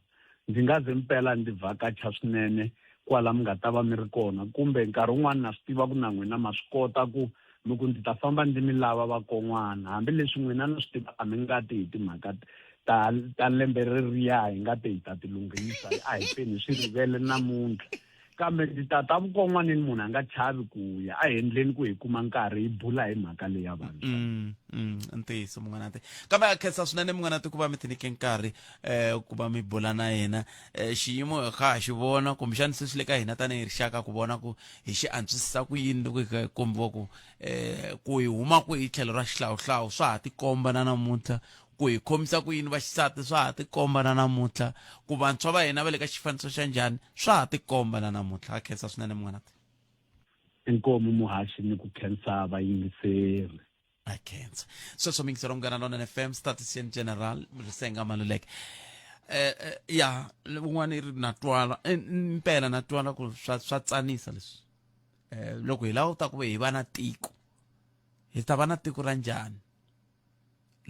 ndzi nga ze mpela ndzi vhakacha swinene kwala mi nga ta va mi ri kona, kumbe nkarhi wun'wana na swi tiva ku na n'wina ma swi kota ku mi ku ndzi ta famba ndzi mi lava vakon'wana, hambileswi n'wina na swi tiva a mi nga ti hi timhaka ta ta lembe reriya hi nga te hi ta ti lunghisa, a hi peni hi swi rivele namuntlha. Kambe ndzi ta ta vukon'wanini, munhu a nga chavi ku ya. A hi endleni ku hi kuma nkarhi hi bula hi mhaka leyi ya vantshwa. Ntiyiso munghana. Kambe a khensa swinene munghana ku va mi tinike nkarhi ku va mi bula na yena. Xiyimo hi kha ha xi vona, kumbexana se swi le ka hina tanihi rixaka ku vona ku hi xi antswisisa ku yini loko hi kha hi kombiwa ku ku hi huma kwihi tlhelo ra xihlawuhlawu swa ha tikomba na namuntlha, ku hi khomisa ku yini vaxisati swa ha tikomba na namuntlha, ku vantshwa va hina va le ka xifaniso xa njhani swa ha tikomba na namuntlha. Ha khensa swinene munghana. Inkomu muhaxi ni ku khensa vayingiseri. A khensa. Sweswo miyingiseri wa Munghana Lonene FM, Statistician General Risenga Maluleke. Ya un'wana i ri na twala, mpela na twala ku swa tsanisa leswi. Loko hi lava ku ta ku hi va na tiko, hi ta va na tiko ra njhani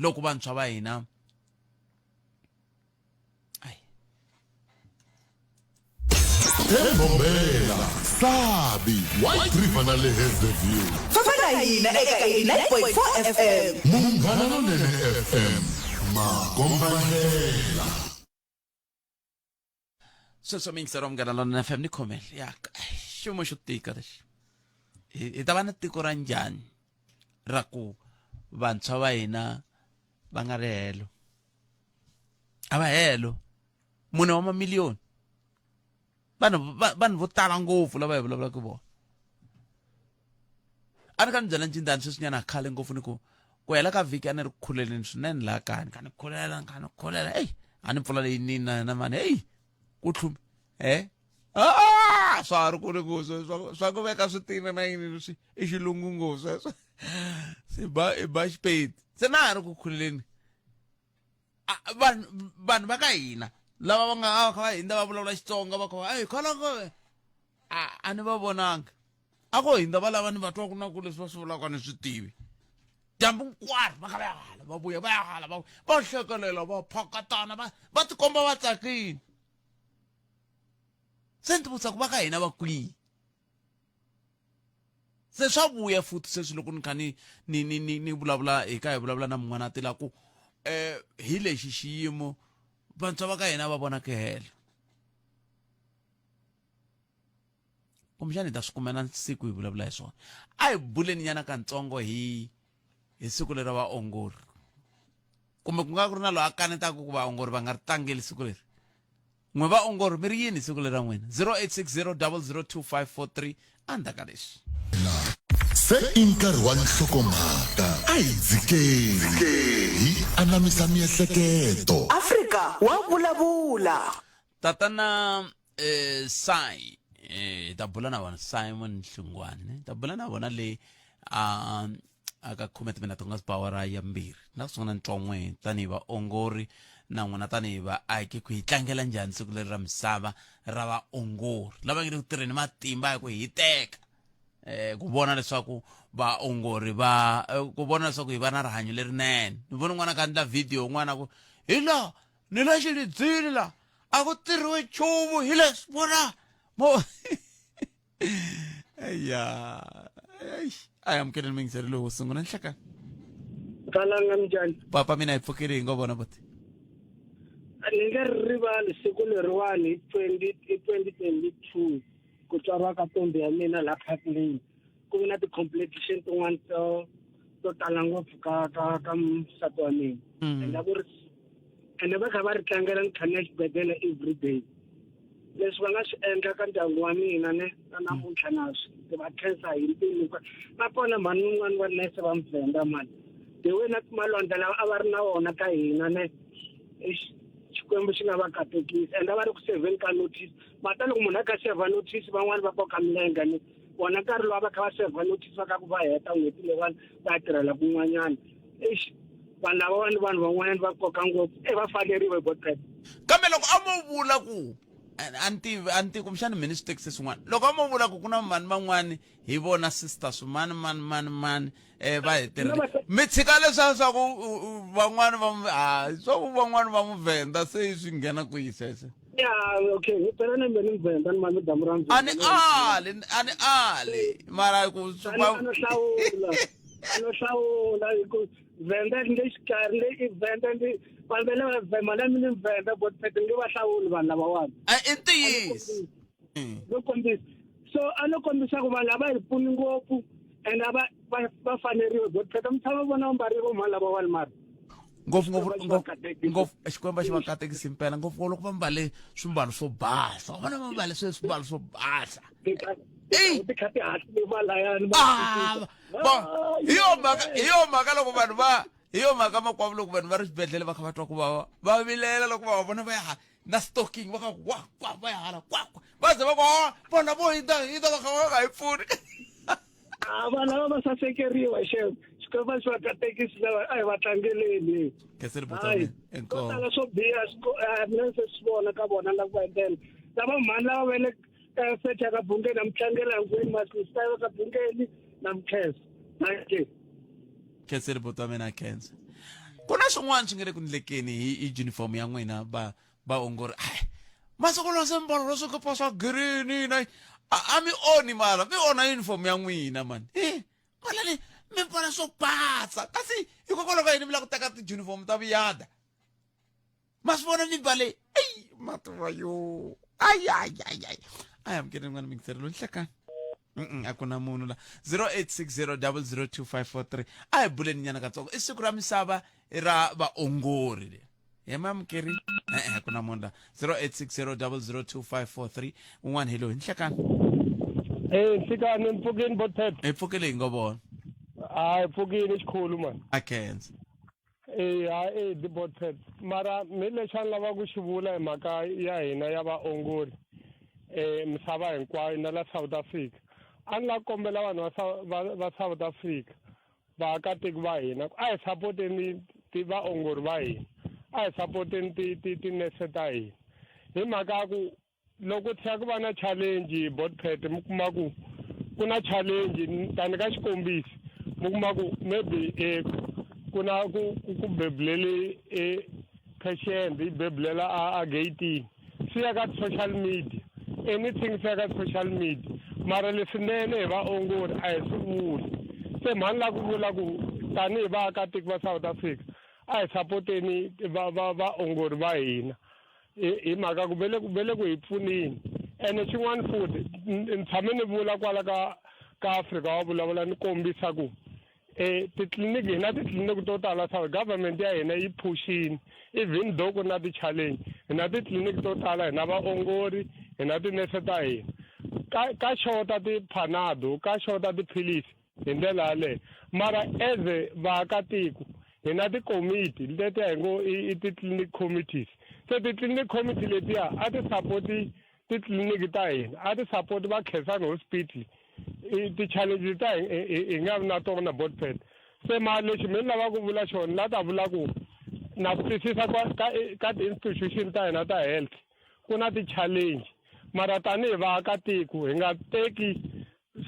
loko vantshwa va hina ai Embombela, Sabi, White River na le Hazyview. Famba na hina eka 89.4 FM. Munghana Lonene FM, makombandlela. Sweswo miyingiseri wa Munghana Lonene FM, ni khomele ya xiyimo xo tika lexi. Hi ta va na tiko ra njhani ra ku vantshwa va hina va nga ri helo, a va helo mune wa mamiliyoni, vanhu vanhu vo tala ngopfu lava hi vulavulaka vona. A ni ka ni byela ncindani sweswinyana khale ngopfu, ni ku ku hela ka vhiki a ni ri ku khuleleni swinene laha kaya, ni kha ni khulela, ni kha ni khulela, eyi a ni mpfula leyi nini na mani, heyi ku tlhumi swa ha ri kule ngopfu swa ku veka switina na yini swi i xilungu ngopfu sweswo, se ba i ba xipedi, se na ha ri ku khuleleni. Vanhu vanhu va ka hina lava va nga a kha va hindza va vulavula Xitsonga va kha va ey khalanga a ni va vonanga a ko hindza va lava ni va twaku na ku leswi va swi vulaka ni swi tivi dyambu hinkwaro va kha va ya hala va vuya va ya hala va va hlekelela va phakatana va va tikomba va tsakile se ni tivutisa ku va ka hina va kwihi se swa vuya futhi sweswi loko ni kha ni ni ni ni ni vulavula hi ka hi vulavula na mun'wana tila ku eh hi lexi xiyimo vantshwa va ka hina va vona ku hela kumbexana hi ta swi kumela siku hi vulavula hi swona a hi buleni nyana kantsongo hi hi siku leri vaongori kumbe ku nga ku ri na loyi a kanetaka ku vaongori va nga ri tlangeli siku leri n'we vaongori mi ri yini siku leri ra n'wina 0860 002543 endzhaku ka leswi Se i nkarhi wa nhlokomhaka. A hi dzikeni hi anamisa miehleketo. Afrika wa vulavula. Tatana eh, Sai eh, hi ta bula na vona Simon Hlungwane hi ta bula na vona le a a ka khume timinete ku nga si ba awara ya mbirhi na ku sungula ni twa n'we tanihi vaongori na n'wina tanihi vaaki ku hi tlangela njhani siku leri ra misava ra vaongori lava nge le ku tirheni matimba ya ku hiteka eh ku vona leswaku vaongori va eh, ku vona leswaku hi va na rihanyo lerinene ni vona un'wana ka endla video un'wana ku hi laha ni le xilidzini la a ku tirhiwi nchumu hi leswi vona mo ya a hi amukeleni mingiseri lowu wo sungula nhlekani Kalanga minjhani? Papa mina hi pfukile hi ngo vona buti. Ni nge ri rivali siku leriwani hi 20 hi 2022 ku tswariwa ka ntombi ya mina la Park Lane. Ku ve na ti-competition tin'wana to to tala ngopfu ka ka ka nsati wa mina. And a ku ri ene va kha va ri tlangela ni kha ni ya xibedhlele every day. Leswi va nga swi endla ka ndyangu wa mina ne na namuntlha na swi ndzi va khensa hi mbilu hinkwayo. Nakona mhani un'wana wa nese va Muvhenda mhani the way na malwandla lawa a va ri na wona ka hina ne eish Xikwembu xi nga va katekisi and a va ri ku sevheni ka notice mata loko munhu a kha sevha notice van'wani va koka milenge ni vona nkarhi lowu a va kha va sevha notice va ka ku va heta n'hweti leyiwani va ya tirhela kun'wanyana eish vanhu lavawani vanhu van'wanyana va koka ngopfu e va faneriwe hi botpet kambe loko a mo vula ku a ni tivi a ni tivi kumbexana mina swi tekise swin'wana loko a mo vula ku ku na mani van'wani hi vona sisters mani mani mani mani um va hetelela mi tshika leswiya swa ku van'wani va ha swa ku van'wani va muvhenda se swi nghena kwihi sweswo ya okay hi phela na mina ni muvhenda ni mami damu ra a ni ali a ni ali mara ku a no hlawula a no hlawula hi ku vhenda ni le xikarhi le i vhenda ndi vanhu va le vhema na mina muvhenda but phete nge va hlawuli vanhu lavawani i ntiyiso no kombisa so a no kombisa ku vanhu lava hi pfuni ngopfu and a va va va faneriwe but pheta mi tshama vona va mbarile vo mhani lavawani mara ngopfu ngopfu ngopfu xikwembu xi va katekisi mpela ngopfu loko va mbale swimbalo swo basa va vona va mbale swe swimbalo swo basa hi yo mhaka hi yo mhaka loko vanhu va hi yo mhaka makwavo loko vanhu va ri xibedhlele va kha va twa ku vava va vilela loko va va vona va ya na stocking va kha kwa kwa va ya hala kwa kwa va ze va ku ah, vona vo hindza hindza va kha va nga hi pfuni a vanhu lava va sasekeriwa xem xikwembu xi va katekisi lava a hi va tlangeleni Khensile Butsane, inkomu. tala swo biha mina se swi vona ka vona la ku va endlela lava mhani lava va le secha ka bungeni na mi tlangela hinkwenu masista ka bungeni na mi khensa dankie Khensile buti wa mina khensa ku na swin'wana swi nga le ku ndlekeni hi hi uniform ya n'wina va vaongori ai masiku lawa se mbalo ra swikepa swa green na a mi onhi mara mi onha uniform ya n'wina mani e mara le mi mbala swo basa kasi hikokwalaho ka yini mi lava ku teka ti-uniform ta vuyada ma swi vona mi mbale eyi mativa yo ayi ayi ayi ayi a hi amukele n'wana mingiseri loyi nhlekani Mm a ku na munhu la 0860002543 a hi buleni nyana katsongo i siku ra misava ra vaongori leri hi mamukeri e-e a ku na munhu la 0860002543 un'wana hi loyi nhlekani Eh, nhlikani mpfukeni botpet hi pfukile hi ngo vona hayi pfukile xikhulu mani a khensa Eh, ha eh di botpet mara mi lexi a ni lava ku xi vula hi mhaka ya hina ya vaongori eh misava hinkwayo na la South Africa a ni la kombela vanhu va va South Africa vaakatiko va hina a hi sapoteni ti vaongori va hina a hi sapoteni ti ti tinese ta hina hi mhaka ya ku loko tlhela ku va na challenge botpet mi kuma ku ku na challenge tani ka xikombiso mi kuma ku maybe eh, ku na ku ku bebulele eh, patient yi bebulela a, a gate-ini swi ya ka social media anything swi ya ka social media mara leswinene hi vaongori a hi swi vuli se mhani la ku vula ku tanihi vaakatiko va South Africa a hi sapoteni va va vaongori va hina hi mhaka ku ve le ve le ku hi pfuneni ene xin'wana futhi ni tshame ni vula kwala ka ka Afrika wa vulavula ni kombisa ku eh titliliniki hi na titliliniki to tala sa government ya hina yi phuxini even though ku na ti-challenge hi na titliliniki to tala hi na vaongori hi na tinese ta hina ka ka xota ti-panado ka xota tiphilisi hi ndlela yaleyo mara as vaakatiko hi na tikomiti letiya hi ngo i ti-clinic committees se ti-clinic committee letiya a ti sapoti titliliniki ta hina a ti sapoti va Khensani hospital ti-challenge ta hi nga vi na tona botpet se ma lexi mi ni lava ku vula xona la ta vula ku na swi twisisa ka ka ti-institution ta hina ta health ku na ti-challenge mara tanihi vaakatiko hi nga teki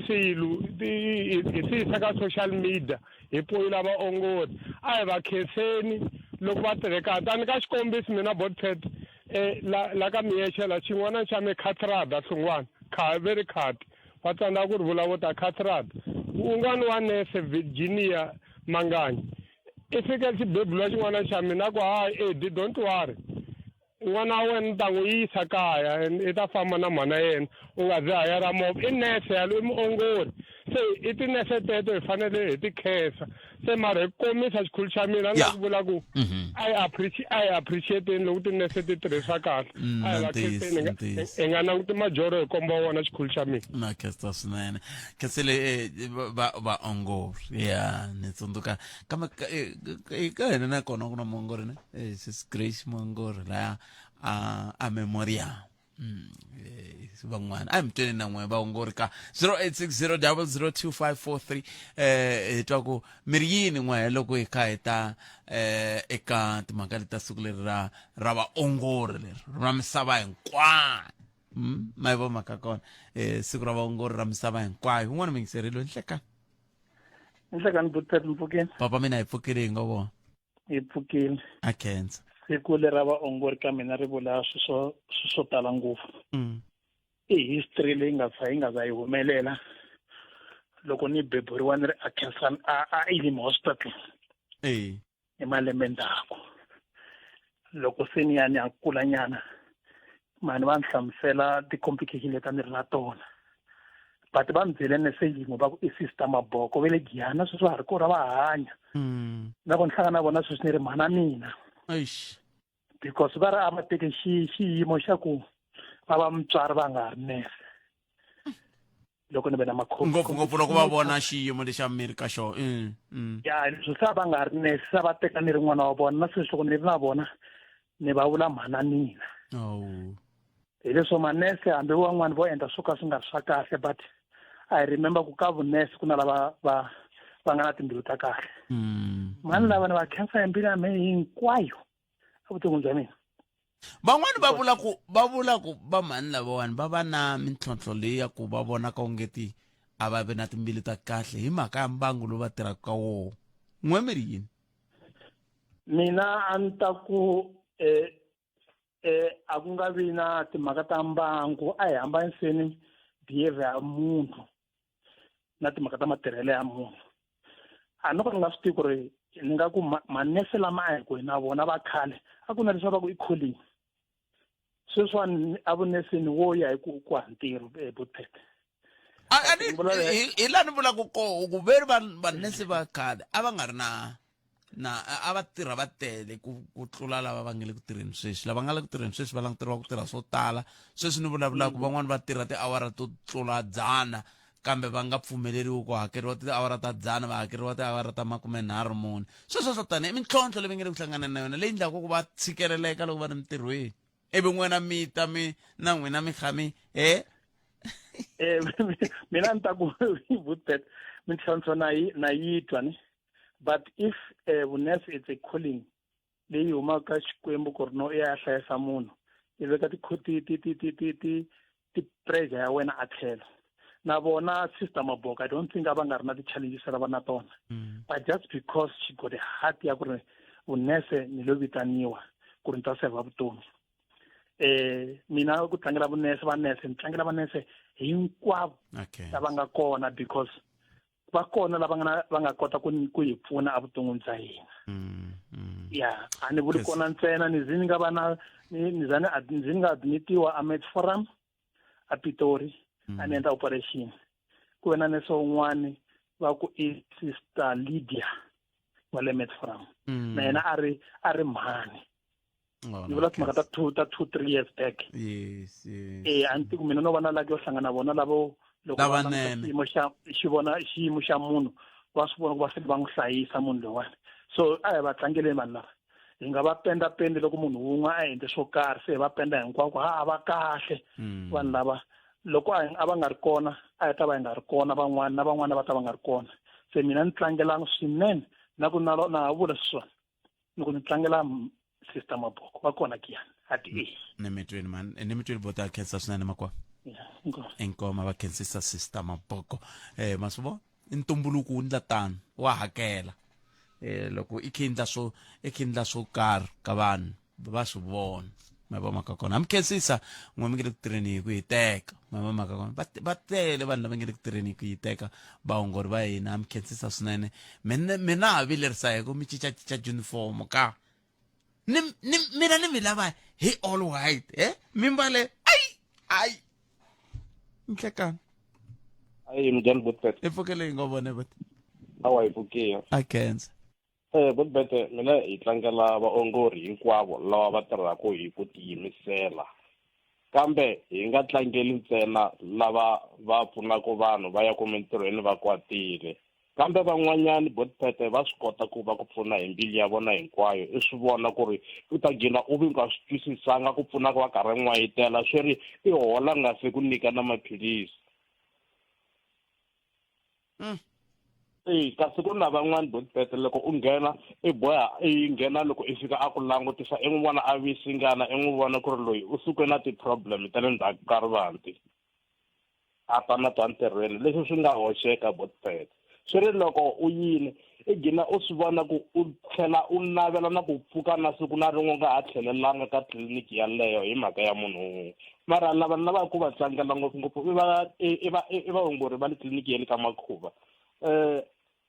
swilo hi swi yisa ka social media hi poyila vaongori a hi va khenseni loko va tirhe kahle tani ka xikombiso mina botpet um la la ka miyexela xin'wana xa me catrada hlungwana kha ve ri khati va tsandzaka ku ri vula vo ta catrada un'wana wa nese virginia manganyi i fike xibebulwa xin'wana xa mina ku hayi edi don't worry n'wana wa wena ni ta n'wi yisa kaya i ta famba na mhana yena u nga zi hayara movha i nese yalo i muongori se i tinese teto hi fanele hi ti khensa se mara hi ku komisa xikhulu xa mina ni ku vula ku mhm. a hi a hi appreciateni loko tinese ti tirhisa kahle mm, a hi va khenseni hi nga languti majoro hi komba wona xikhulu xa mina na khensa swinene khensele eh, vaongori ya ni tsundzuka kambe eh, ka hina na kona ku na muongori ne eh, sis Grace Muongori laya a a memorial mm, eh, van'wana a hi mi tweni na n'we vaongori ka 0860002543 eh hi twa ku mi ri yini n'we loko hi kha hi ta eh eka timhaka leti ta siku leri ra ra vaongori leri ra misava hinkwayo mm, ma yi vo mhaka kona eh siku ra vaongori ra misava hinkwayo un'wana mingiserile nhlekani nhlekani butpet mpfukeni papa mina hi pfukile hi nga vona hi pfukile a khensa siku lera vaongori ka mina ri vula swi swo swi swo tala ngopfu mm. i history leyi nga za yi nga za yi humelela loko ni beburiwa ni ri a Kensani a a Elim Hospital eh hi malembe ndzhaku loko se ni ya ni ya kulanyana mhani va ni hlamusela ti-complication leti a ni ri na tona but va ni byele nese yin'we va ku i sister maboko ve le giyani sweswi va ha ri kona va hanya mm. na ku ni hlangana na vona sweswi ni ri mhana mina because va ri a va teke xiyimo xa ku va va mutswari va nga ha ri nese loko ni ve na makhombo ngopfungopfu loko va vona xiyimo lexa miri ka xona mm, mm. ya leswi se va nga ri nese se va teka ni ri n'wana wa vona na sweswi loko ni ri na vona ni va vula mhana mina oh. hi leswo manese hambi van'wani vo endla swo ka swi nga ri swa kahle but i remember ku ka vunese ku na lava va va nga na timbilu ta kahle mm. mhani lava ni va khensa hi mbilu ya mina hinkwayo evuton'wini bya mina van'wani va vula ku va vula ku va mhani lavawani va va na mintlhontlho leyi ya ku va vonaka ongeti a va vi na timbilu ta kahle hi mhaka ya mbangu lowu va tirhaka ka woho n'we mi ri yini mina a ni ta ku eh, eh, a ku nga vi na timhaka ta mbangu a hi hambaniseni behavior ya munhu na timhaka ta matirhelo ya munhu a no ka ni nga swi tivi ku ri ni nga ku manese lama a hi ku hi na vona va khale a ku na leswi va ku i calling sweswiwani a vuneseni wo ya hi ku ku ha ntirho ebutete hi laha ni vulaka koho ku veri vanese va khale a va nga ri na na a va tirha va tele ku ku tlula lava va nga le ku tirheni sweswi lava nga le ku tirheni sweswi va languteriwa ku tirha swo tala sweswi ni vulavulaka mm. van'wani va tirha tiawara to tlula dzana kambe va nga pfumeleriwi ku hakeriwa tiawara ta dzana va hakeriwa tiawara ta makumenharhu mune sweswo swo tani i mintlhontlho leyi va nga le ku hlanganeni na yona leyi endlaka ku va tshikeleleka loko va ri mintirhweni ivi n'wina mi ta mi na n'wina mi kha mi he eh, mina ni ta ku vutpet mintlhontlho na yi na yi twa ni but if uh, vunese it's a calling leyi humaka ka Xikwembu ku ri no i ya hlayisa munhu i veka ti ti ti ti ti ti ti ti-pressure ya wena a tlhelo na vona sister Maboko I don't think a va nga ri na ti-challenges lava na tona but just because she got a heart ya ku ri vunese ni lo vitaniwa ku ri ni ta sevha vutomi eh mina ku tlangela vunese vanese ni tlangela vanese hinkwavo lava nga kona because va kona lava nga va nga kota ku ku hi pfuna evuton'wini bya hina ya a ni vuli kona ntsena ni zi ni nga va na ni za ni ndzi nga admitiwa a Med Forum a Pitori a ni endla operation ku ve na nese un'wani va ku i sister Lydia wa le Med Forum na yena a ri a ri mhani Oh, ni vula timhaka ta two ta 2 3 years back yes yes eh a ni tiku mina no va na laki yo hlangana na vona lavo loko va languta Lavanene. xiyimo xa xi vona xiyimo xa munhu va swi vona ku va fanele va n'wi hlayisa munhu loyiwani so a hi va tlangeleni vanhu lava hi nga va penda pendi loko munhu wun'we a endle swo karhi se hi va penda hinkwako ha a va kahle vanhu lava loko a a va nga ri kona a hi ta va hi nga ri kona van'wana na van'wana va ta va nga ri kona se mina ni tlangela swinene na ku na na ha vula sweswiwani ni ku ni tlangela sister Maboko va kona kiyani a ti e ni mi twini man ni mi twini vo ta khensa swinene makwa inkomo va khensisa sister Maboko eh ma swi vona i ntumbuluko wu ndla tano wa hakela eh loko i kha endla swo i kha endla swo karhi ka vanhu va swi vona ma va mhaka kona mi khensisa n'we mi nge le ku tirheni hi ku hiteka ma va mhaka kona va tele vanhu lava nge le ku tirheni hi ku hiteka vaongori va hina mi khensisa swinene mina mina ha vilerisa hi ku mi cincacinca uniform ka ni ni mina ni mi lava hi all white eh mi mbale ai ai nhlekani ayi minjhani botbet i pfukele yi nga vone but awa hi pfukiwa a khensa Botbet mina hi tlangela vaongori hinkwavo lava va tirhaka hi ku tiyimisela kambe hi nga tlangeli ntsena lava va pfunaka vanhu va ya kumintirhweni va kwatile kambe van'wanyani Botbet va swi kota ku va ku pfuna hi mbilu ya vona hinkwayo i swi vona ku ri u ta gina u vi nga swi twisisanga ku pfuna va karhi n'wayitela swi ri i hola nga se ku nyika na maphilisi E kasi ku na van'wani Botbet loko u nghena i boha i nghena loko i fika a ku langutisa i n'wi vona a visingana i n'wi vona ku ri loyi u suke na ti-problem ta le ndzhaku ka rivanti a ta na ta ntirhweni leswi swi nga hoxeka Botbet swi ri loko u yini i gina u swi vona ku u tlhela u navela na ku pfuka na siku na rin'we u nga ha tlhelelanga ka tliliniki yaleyo hi mhaka ya munhu wun'we mara lava ni lavaka ku va tlangela ngopfungopfu i va i va i vaongori va le tliliniki ya le ka Makhuva um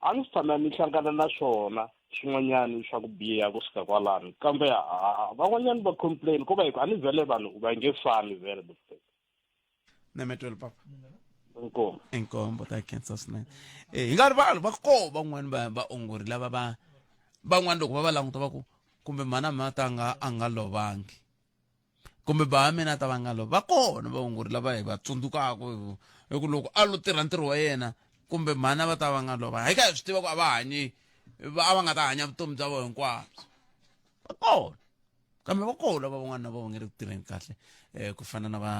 a ni si tshama ni hlangana na swona swin'wanyana swa ku biha kusuka kwalano kambe van'wanyana va complain ko va hi ku a ni vhele vanhu va nge fani vhele nemetwelo papa inkomu inkombo ta khensa swinene eh hi nga rivali va koho van'wani va vaongori lava va van'wani loko va va languta va ku kumbe mhana mata nga a nga lovangi kumbe ba mina ta va nga lova va kona vaongori lava hi va tsundzukaka hi ku loko a lo tirha ntirho wa yena kumbe mhana va ta va nga lova hi kha hi swi tiva ku a va hanyi a va nga ta hanya vutomi bya vona hinkwabyo va kona kambe va kona lava van'wana na va nga ri ku tirheni kahle um ku fana na va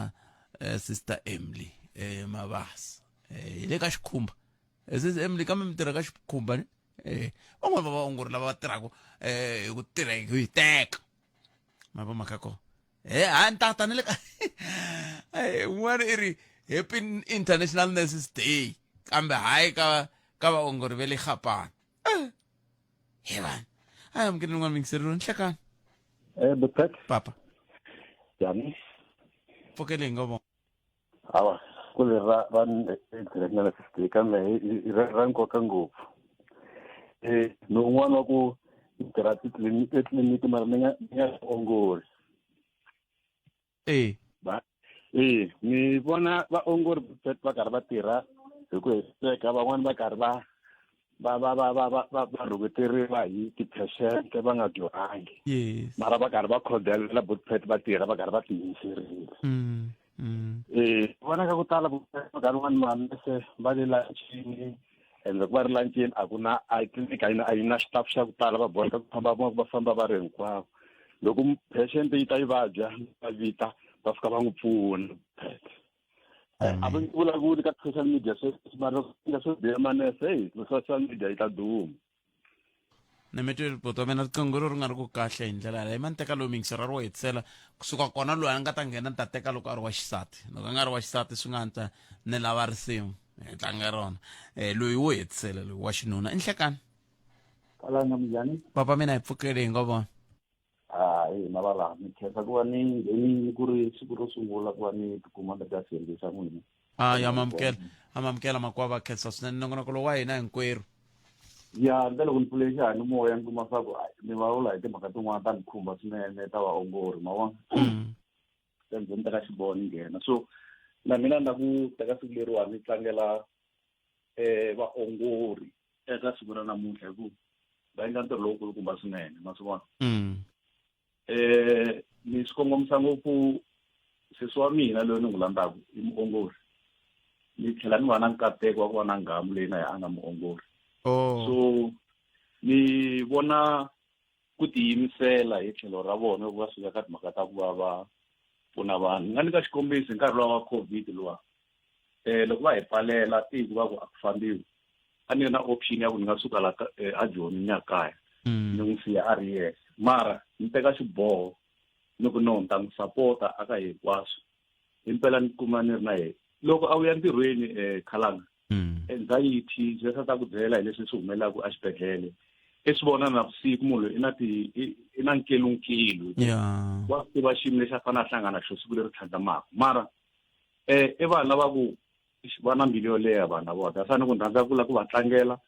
sister Emily um Mabasa um hi le ka xikhumba sister Emily kambe mi tirha ka xikhumba ni um van'wana va vaongori lava va tirhaka um hi ku tirha hi ku hiteka ma va mhaka kona he ha ni tata ni le ka un'wana i ri happy international nurses day kambe hayi ka ka vaongori va le Gapana he vanhu a hi amukeli n'wana mingiseri ro nhlekani Eh, Butpet. Papa. Njhani? Pfukele hi nga vona. Hawa, ku leri ra ra international day kambe i ra nkoka ngopfu. Eh, ni un'wana wa ku tirha titliliniki etliliniki mara ni nga ni nga ongori. Eh. Va eh ni vona vaongori va karhi va tirha hi ku hetiseka van'wani va karhi va va va va va va va va rhuketeriwa hi ti-patient va nga dyohangi yes mara va karhi va khodelela botpet va tirha va karhi va tiyimiserile eh vona ka ku tala nkarhi wun'wani manese va le lancini and loko va ri lancini a ku na a tliliniki a yi na a yi na xitafu xa ku tala va boheka ku famba va famba va ri hinkwavo loko patient yi ta yi vabya va vita va fika va n'wi pfuna a va vulavuli ka social media sweswi mara nga swo biha manese hey social media yi ta duma. Ni mi twile buti wa mina riqingho ro ri nga ri ku kahle hi ndlela yaleyo. Ma ni teka lowu miyingiseri a ri wo hetisela kusuka kona loyi a nga ta nghena ni ta teka loko a ri wa xisati. Loko a nga ri wa xisati swi nga antswa ni lava risimu hi tlanga rona. Eh loyi wo hetisela loyi wa xinuna i nhlekani. Kalanga minjhani? Papa mina hi pfukile hi ngo vona. Hayi hina va laha ni khensa ku va ni nghenini ku ri siku ro sungula ku va ni tikuma ni ka xiyenge xa n'wina. Ah ya mamukela. Amamukela makwava khensa swinene nongonoko lowu wa hina hinkwerhu. Ya ndlela loko ni pfule xiyanimoya ni kuma swa ku mi vulavula hi timhaka tin'wana ta ni khumba swinene ta vaongori ma vona. Se ndzi ni teka xiboho ni nghena so na mina ni la ku teka siku leriwani ni tlangela um vaongori eka siku ra namuntlha hi ku va endla ntirho lowukulukumba swinene ma swi vona. Ni swi kongomisa ngopfu sesi wa mina loyi ni n'wi landzaka i muongori ni tlhela ni va na nkateko wa ku va na nghamu leyi na ye a nga muongori. So ni vona ku tiyimisela hi tlhelo ra vona loko va fika ka timhaka ta ku va va pfuna vanhu. Ni nga nyika xikombiso hi nkarhi luwa wa COVID luwa loko va hi pfalela tiko va ku a ku fambiwi a ni ri na option ya ku ni nga suka la a Joni ni ya kaya ni n'wi siya a ri yexe mara ni teka xiboho ni ku no ni ta n'wi sapota aka hinkwaswo himpela ni kuma ni ri na yena loko a vuya ntirhweni khalanga anxiety sweswi a ta ku byela hi leswi swi humelelaka exibedhlele i swi vona na vusiku munhu loyi i na ti i na nkelunkelu wa swi tiva xiyimo lexi a fanele a hlangana xo siku leri tlhandlamaka mara i vanhu lava ku va na mbilu yo leha vanhu lava that's why ni ku ni rhandza ku la ku va tlangela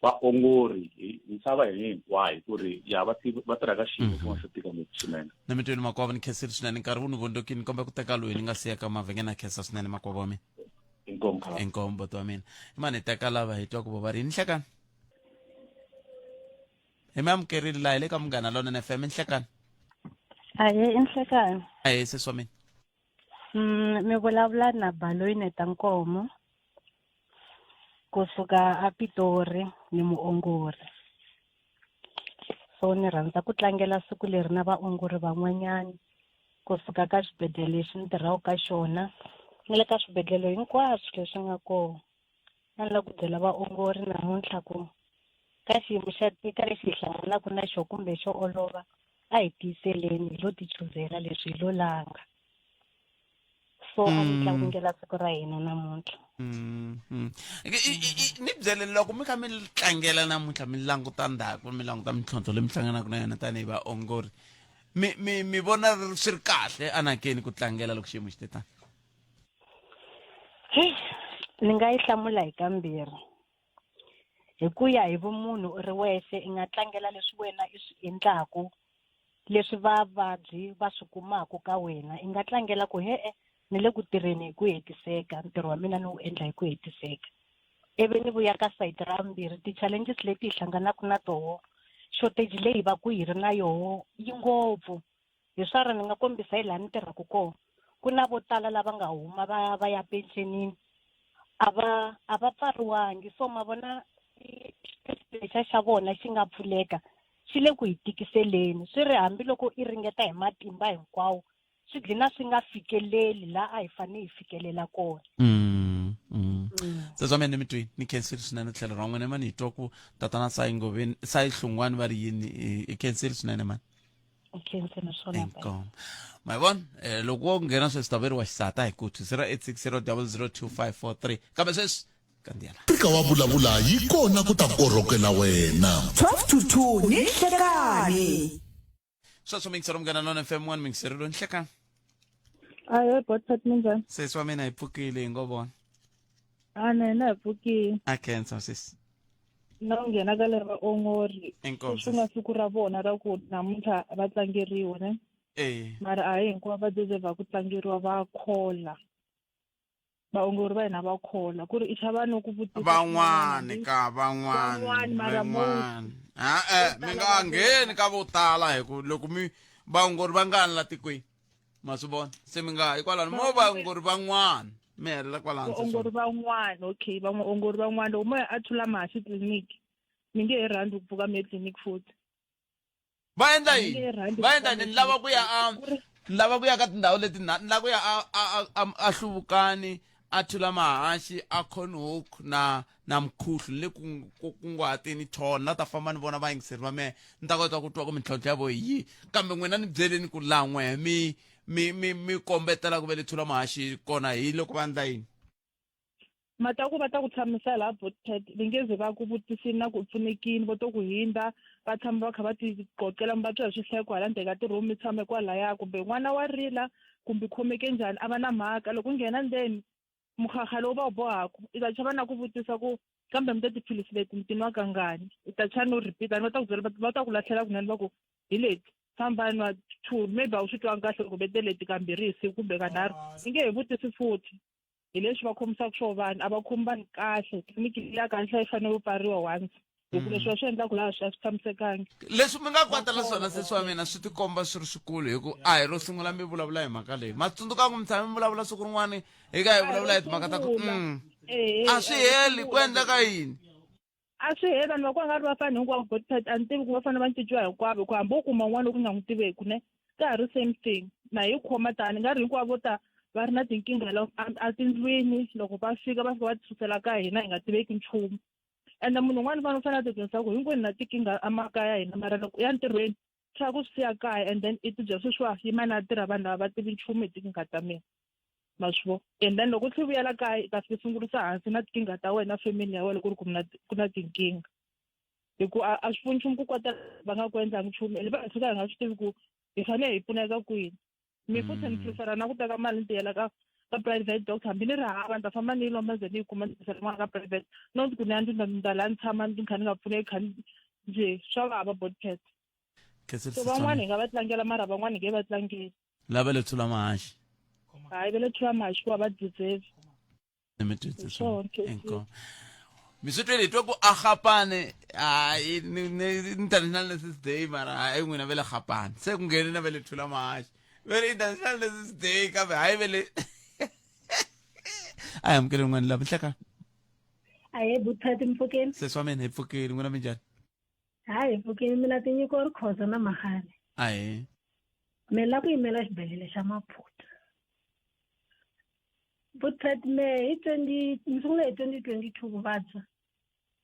vaongori hi misava hinkwayo ku ri ya va va tirha ka xiyimo xin'wana xo tika ngopfu swinene. Na mi twini makwavo ni khensile swinene nkarhi wu ni vondzokile ni kombela ku teka loyi ni nga siya ka mavhengele na khensa swinene makwavo wa mina. Inkomu khala. Inkomu buti wa mina. I mani hi teka lava hi twa ku vo va ri yini nhlekani. Hi mi amukerile laha hi le ka Munghana Lonene FM i nhlekani. Ahee i nhlekani. Ahee sesi wa mina. Mi vulavula na Baloyi Neta Nkomo kusuka a Pitori ni muongori. So ni rhandza ku tlangela siku leri na vaongori van'wanyana kusuka ka xibedhlele lexi ni tirhaka ka xona ni le ka swibedhlele hinkwaswo leswi nga kona. A ni lava ku byela vaongori namuntlha ku ka xiyimo xa tika lexi hi hlanganaka na xona kumbe xo olova a hi tiyiseleni hi lo ti chuzela leswi hi lo langa. So a ni tlangela siku ra hina namuntlha. Ni byele loko mi kha mi tlangela namuntlha mi languta ndzhaku mi languta mintlhontlho leyi mi hlanganaka na yona tanihi vaongori mi mi mi vona swi ri kahle anakeni ku tlangela loko xiyimo xi te tani? Heyi ni nga yi hlamula hi kambirhi. Hi ku ya hi vumunhu u ri wexe i nga tlangela leswi wena i swi endlaku leswi vavabyi va swi kumaka ka wena i nga tlangela ku he-e ni le ku tirheni hi ku hetiseka ntirho wa mina ni wu endla hi ku hetiseka ivi ni vuya ka sayiti ra vumbirhi ti-challenges leti hi hlanganaka na toho shortage leyi va ku hi ri na yoho yi ngopfu hi swara ni nga kombisa hi laha ni tirhaka kona ku na vo tala lava nga huma va va ya pensionini a va a va pfariwangi so ma vona lexa xa vona xi nga pfuleka xi le ku hi tikiseleni swi ri hambiloko i ringeta hi matimba hinkwawo swi dlina swi nga fikeleli laha a hi fanele hi fikelela kona. Se swa mina ni mi twini ni khensile swinene tlhelo ra n'wina mani hi twa ku tatana sayi ngoveni sayi hlungwani va ri yini i khensile swinene mani. Khense naswona Inkomo. Ma vona eh, loko wo nghena sweswi ta veriwa xisata hi ku 0860 002543 kambe sweswi kandziyela. Afrika wa vulavula yi kona ku ta korhokela wena. 12 to 2 ni nhlekani. Sweswo mingisero munghana lona FM 1 mingisero lo nhlekani. Ahe Botpet minjhani? Sesi wa mina hi pfukile hi ngo vona. A na hina hi pfukile. A khensa sesi. Na ku nghena ka leri vaongori. Inkomu, Swi nga siku ra vona ra ku namuntlha va tlangeriwa ne. Eh. Mara a hi hinkwavo va deserve ku tlangeriwa va khola. Vaongori va hina va khola ku ri i xava no ku vutisa Van'wani ka van'wani. Van'wani, mara most. Van'wani. Ha eh mi nga ngheni ka vo tala hi ku loko mi vaongori va ngani la tikweni. Ma swi vona? Se mi nga hikwalano mo vaongori van'wana mi helela kwalano. Vaongori van'wana okay vaongori van'wana loko mo ya a thula masi tliliniki mi nge he rhandzi ku pfuka mi ye tliliniki futhi. Va endla Mi nge yini? he rhandzi Va ku endla pfuka yini? Ni lava ku ya a ni lava ku ya ka tindhawu leti na ni lava ku ya a a a a hluvukani a thula mahaxi a Cornhook na na mkhuhlu ni le ku ku kunguhateni thona na ta famba ni vona vayingiseri va mehe ni ta kota ku twa ku mintlhontlho ya vo hi yihi kambe n'wina ni byeleni ku laha n'wehe mi mi mi mi kombetela ku ve le thula mahaxi kona hi loko va endla yini mata ku va ta ku tshamisa laha botpet va nge ze va ku vutisini na ku pfunekini vo to ku hindza va tshama va kha va ti qoqela va twa hi swihleko hala ndzeni ka ti-room mi tshame kwalaya kumbe n'wana wa rila kumbe khomeke njhani a va na mhaka loko u nghena ndzeni mukhaha lowu va wu bohaku i ta chava na ku vutisa ku kambe mi ta tiphilisi leti mi ti nwa kangani i ta chava no repeat va ta ku byela va ta ku lahlela kunene va ku hi leti famba nwa two maybe a wu swi twanga kahle ku vete leti kambirhi hi siku kumbe kanharhu i nge he vutisi futhi hi leswi va khomisaka swo vanhu a va khomi vanhu kahle tliliniki ya kahle yi fanele ku pfariwa once hi ku leswi va swi endlaka laha swi a swi tshamisekangi leswi mi nga kwatela swona sesi wa mina swi tikomba swi ri swikulu hi ku a hi ro sungula mi vulavula hi mhaka leyi ma tsundzuka ku mi tshame mi vulavula siku rin'wana hi ka hi vulavula hi timhaka ta ku a swi heli ku endleka yini a swi heli vanhu va ku nga ri va fani hinkwavo botpet a ni tivi ku va fanele va cinciwa hinkwavo hi ku hambi wo kuma un'wana loku nga n'wi tiveki ne ka ha ri same thing na hi khoma tani nga ri hinkwavo vo ta va ri na tinkingha a tindlwini loko va fika va fika va tisusela ka hina hi nga tiveki nchumu ende munhu un'wana u fanele a ti dyondzisa ku hinkwenu na tinkingha emakaya hina mara loko u ya ntirhweni swa ku swi siya kaya and then i tibyela sweswiwa yima na tirha vanhu lava va tivi nchumu hi tinkingha ta mina ma swi vo and then loko u tlhe vuyela kaya i ta fika sungurisa hansi na tinkingha ta wena family ya wena ku ri ku na ku na tinkingha hi ku a swi pfuni nchumu ku kota va nga ku endlangi nchumu ene va hi fika hi nga swi tivi ku hi fanele hi pfuneka kwini mi futhi ni prefera na ku teka mali ni tiyela ka ka private doctor hambi ni ri hava ni ta famba ni yi lomba ze ni yi kuma ni tisela n'wana ka private not ku ni ya ni ta laha ni tshama ni kha ni nga pfuneki kha njhe swa vava body so van'wana hi nga va tlangela mara van'wana hi nge va tlangeli lava le thula mahaxi hayi va le thula mahaxi ku va va deserve ni mi twisisa inkomu mi swi twile hi twe ku a gapane hayi international nurses day mara hayi n'wina ve le gapane se ku nghene na ve le thula mahaxi ve le international nurses day kambe hayi ve le a hi amukele n'wana lava nhleka ahe buthati mpfukeni sesi wa mina hi pfukile n'wina minjhani hayi hi pfukile mina tinyiko ri khoza na mahale ahe me la ku yimela xibedhlele xa Maputo Butpet me hi 20 ni sungule hi 2022 ku vabya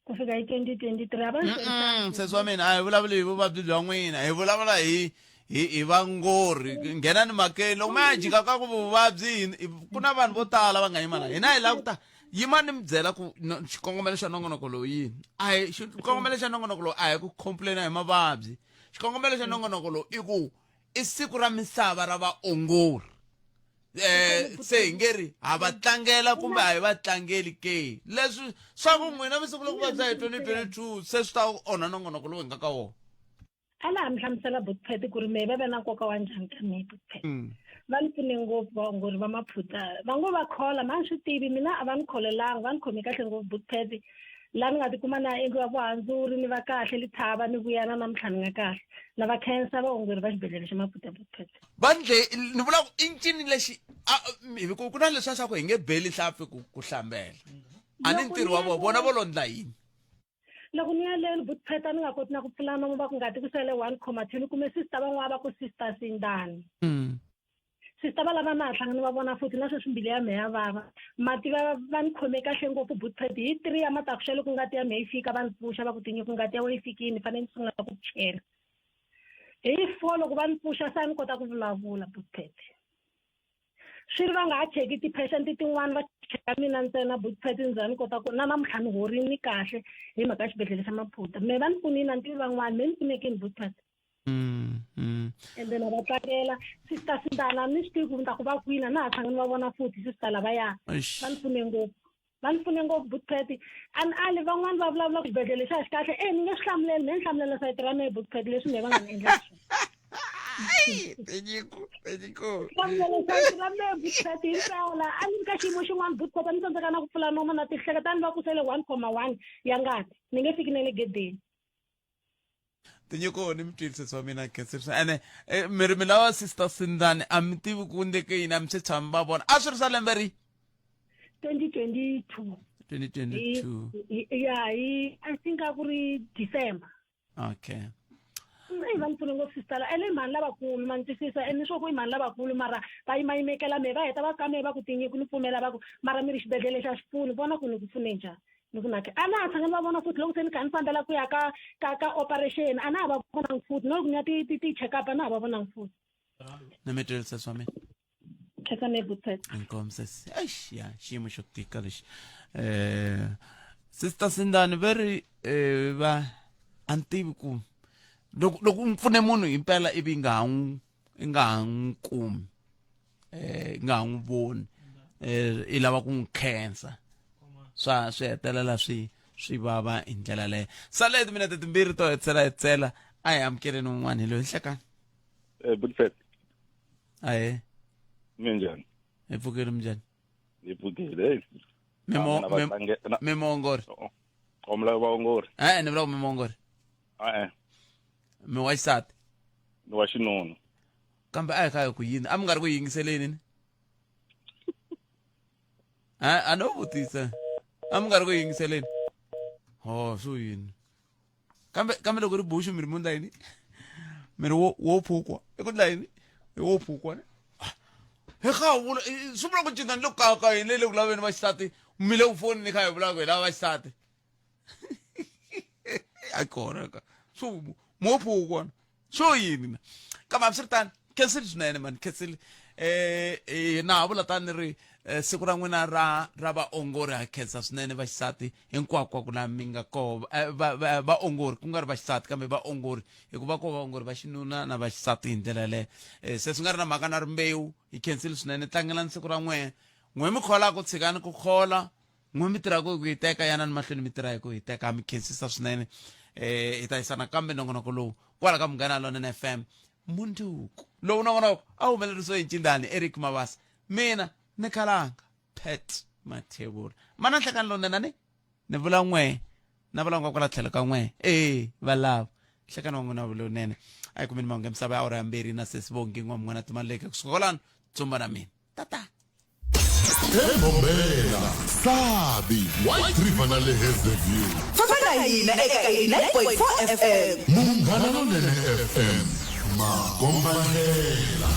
ku fika hi 2023 a va ni sesi wa mina a hi vulavuli hi vuvabyi bya n'wina hi vulavula hi hi hi vangori nghena ni makeni loko ma ya jika ka ku vuvabyi ku na vanhu vo tala va nga yima la hina hi lava ku ta yima ni mi byela ku xikongomelo xa nongonoko lowu yini a hi xikongomelo xa nongonoko lowu a hi ku complaina hi mavabyi xikongomelo xa nongonoko lowu i ku i siku ra misava ra vaongori eh se hi nge ri ha va tlangela kumbe a hi va tlangeli ke leswi swa ku n'wina mi sungule ku vabya hi 2022 se swi ta onha nongonoko lowu hi nga ka wona a laha mi hlamusela butpet ku ri mehe va ve na nkoka wa njhani ka mehe butpet va ni pfune ngopfu vaongori va maphuta va ngo va khola ma ni swi tivi mina a va ni kholelanga va ni khome kahle ngopfu butpet laha ni nga tikuma na endliwa vuhandzuri ni va kahle lithava ni vuya na namuntlha ni nga kahle na va khensa vaongori va xibedhlele xa Maputo Butpet va ndle ni vula ku i ncini lexi hi ku ku na leswiya swa ku hi nge beli nhlampfi ku ku hlambela a ni ntirho wa vona vona vo lo ndla yini loko ni ya le Butpet a ni nga koti na ku pfula nomu va ku ngati ku sele 1,2 ni kume sister van'wana va ku sister Sindani Sister va lava na ha hlangane va vona futhi na sweswi mbilu ya mehe ya vava. Mati va va ni khome kahle ngopfu Butpet hi 3 ya matakuxa loko ngati ya mehe yi fika va ni pfuxa va ku Tinyiko ngati ya wena yi fikile ni fanele ni sungula ku ku chela. Hi 4 loko va ni pfuxa se a ni kota ku vulavula Butpet. Swi ri va nga ha cheki ti-patient tin'wana va cheka mina ntsena Butpet ni za ni kota ku na namuntlha ni horile ni kahle hi mhaka ya xibedhlele xa Maputo. Mehe va ni pfunile a ni tivi van'wana mehe ni pfunekile Butpet. And then va tlangela sister Sindana ni swi tivi ku ni ta ku va kwini a na ha hlangani va vona futhi sister lavaya va ni pfune ngopfu va ni pfune ngopfu Butpet a ni ali van'wani va vulavula ku xibedhlele lexi a xi kahle e ni nge swi hlamuleli me ni hlamulela sayiti ra mehe Butpet leswi mehe va nga ni endlela swona Tinyiko, tinyiko. Hlamulele sayiti ra mehe Butpet himpela a ni ri ka xiyimo xin'wana Butpet a ni tsandzeka na ku pfula nomo na tihleketa a ni va ku sele 1,1 ya ngati ni nge fiki na le gedeni Tinyiko ni mi twile sesi wa mina khensa ene eh, mi ri mi lava sister Sindani a mi tivi ku ndleke yini a mi se tshami va vona a swi ri swa lembe ri 2022 2022 ya hi I think a ku ri December okay Eyi va ni pfune ngopfu sister la ene i mhani lavakulu ma ni twisisa ene swo ku i mhani lavakulu mara va yimayimekela mehe va heta va ka mehe va ku tinyiko ni pfumela va ku mara mi ri xibedhlele xa xi pfuni vona ku ni ku pfune njhani ni ku nake a na ha tshanga ni va vona futhi loko se ni kha ni fambela ku ya ka ka ka operation a na ha va vonangi futhi na loko ni ya ti ti ti check up a na ha va vonangi futhi ni mi twile sesi wa mina khensa me butset inkomu sesi eish ya xiyimo xo tika lexi eh sister sindani ve ri eh, va a ni tivi ku loko loko u pfune munhu himpela ivi i nga ha n'wi i nga ha n'wi kumi eh i nga ha n'wi voni eh i lava ku n'wi khensa swa swi hetelela swi swi vava hi ndlela leyo sale timinete timbirhi to hetisela hetisela a hi amukeleni un'wana hi loyi nhlekani Eh, Butfet, ahe minjhani? hi pfukile minjhani Hi pfukile, hey. Mimo- Ah, mina va mim- tlange- na- mi muongori Oh, mi lava vaongori? e-e ni vula ku mi muongori E-e, mi wa xisati ni wa xinuna. kambe a hi kha hi ku yini a mi nga ri ku yingiseleni ni a a no vutisa a mi nga ri ku yingiseleni ho swo yini kambe kambe loko ri buxu mi ri mu ndla yini mi ri wo wo phukwa i ku ndla yini i wo phukwa ne ah, hi kha vula swi vula ku cinca ni le ku ka ka yini le ku laveni va xisati mi le ku fonini kha hi vulaka hi lava va xisati a kona ka swo mo phukwa swo yini na kambe hambiswiritano khensile swinene mani khensile eh, eh na ha vula tani ri eh, siku ra n'wina ra ra vaongori ha khensa swinene vaxisati hinkwako ku la mi nga koho eh, vaongori ku nga ri vaxisati kambe vaongori hikuva ko vaongori va xinuna na vaxisati hi ndlela yaleyo eh, se swi nga ri na mhaka na rimbewu hi khensile swinene tlangelani siku ra n'wehe n'we mi kholaka tshikani ku khola n'we mi tirhaka hi ku hiteka yanani mahlweni mi tirha hi ku hiteka mi khensisa swinene eh hi ta yisa nakambe nongonoko lowu kwala ka munghana lonene fm mundzuku lowu nongonoko a humelerisiwe hi ncindani eric mabasa mina ni khalanga pet mathebula mana nhlekani lonene ni ni vula n'we na vula nga kwala tlhelo ka n'we ee valava nhlekani wa n'wina vulonene a yi kumeni mahungu ya misava ya awara ya mbirhi na sesi vongi n'wa mun'wana timaleke kusuka kwalano tsumba na mina tata Embombela, Sabi, White River na le Hazyview. Famba na hina eka 89.4 FM. Munghana Lonene FM, makombandlela.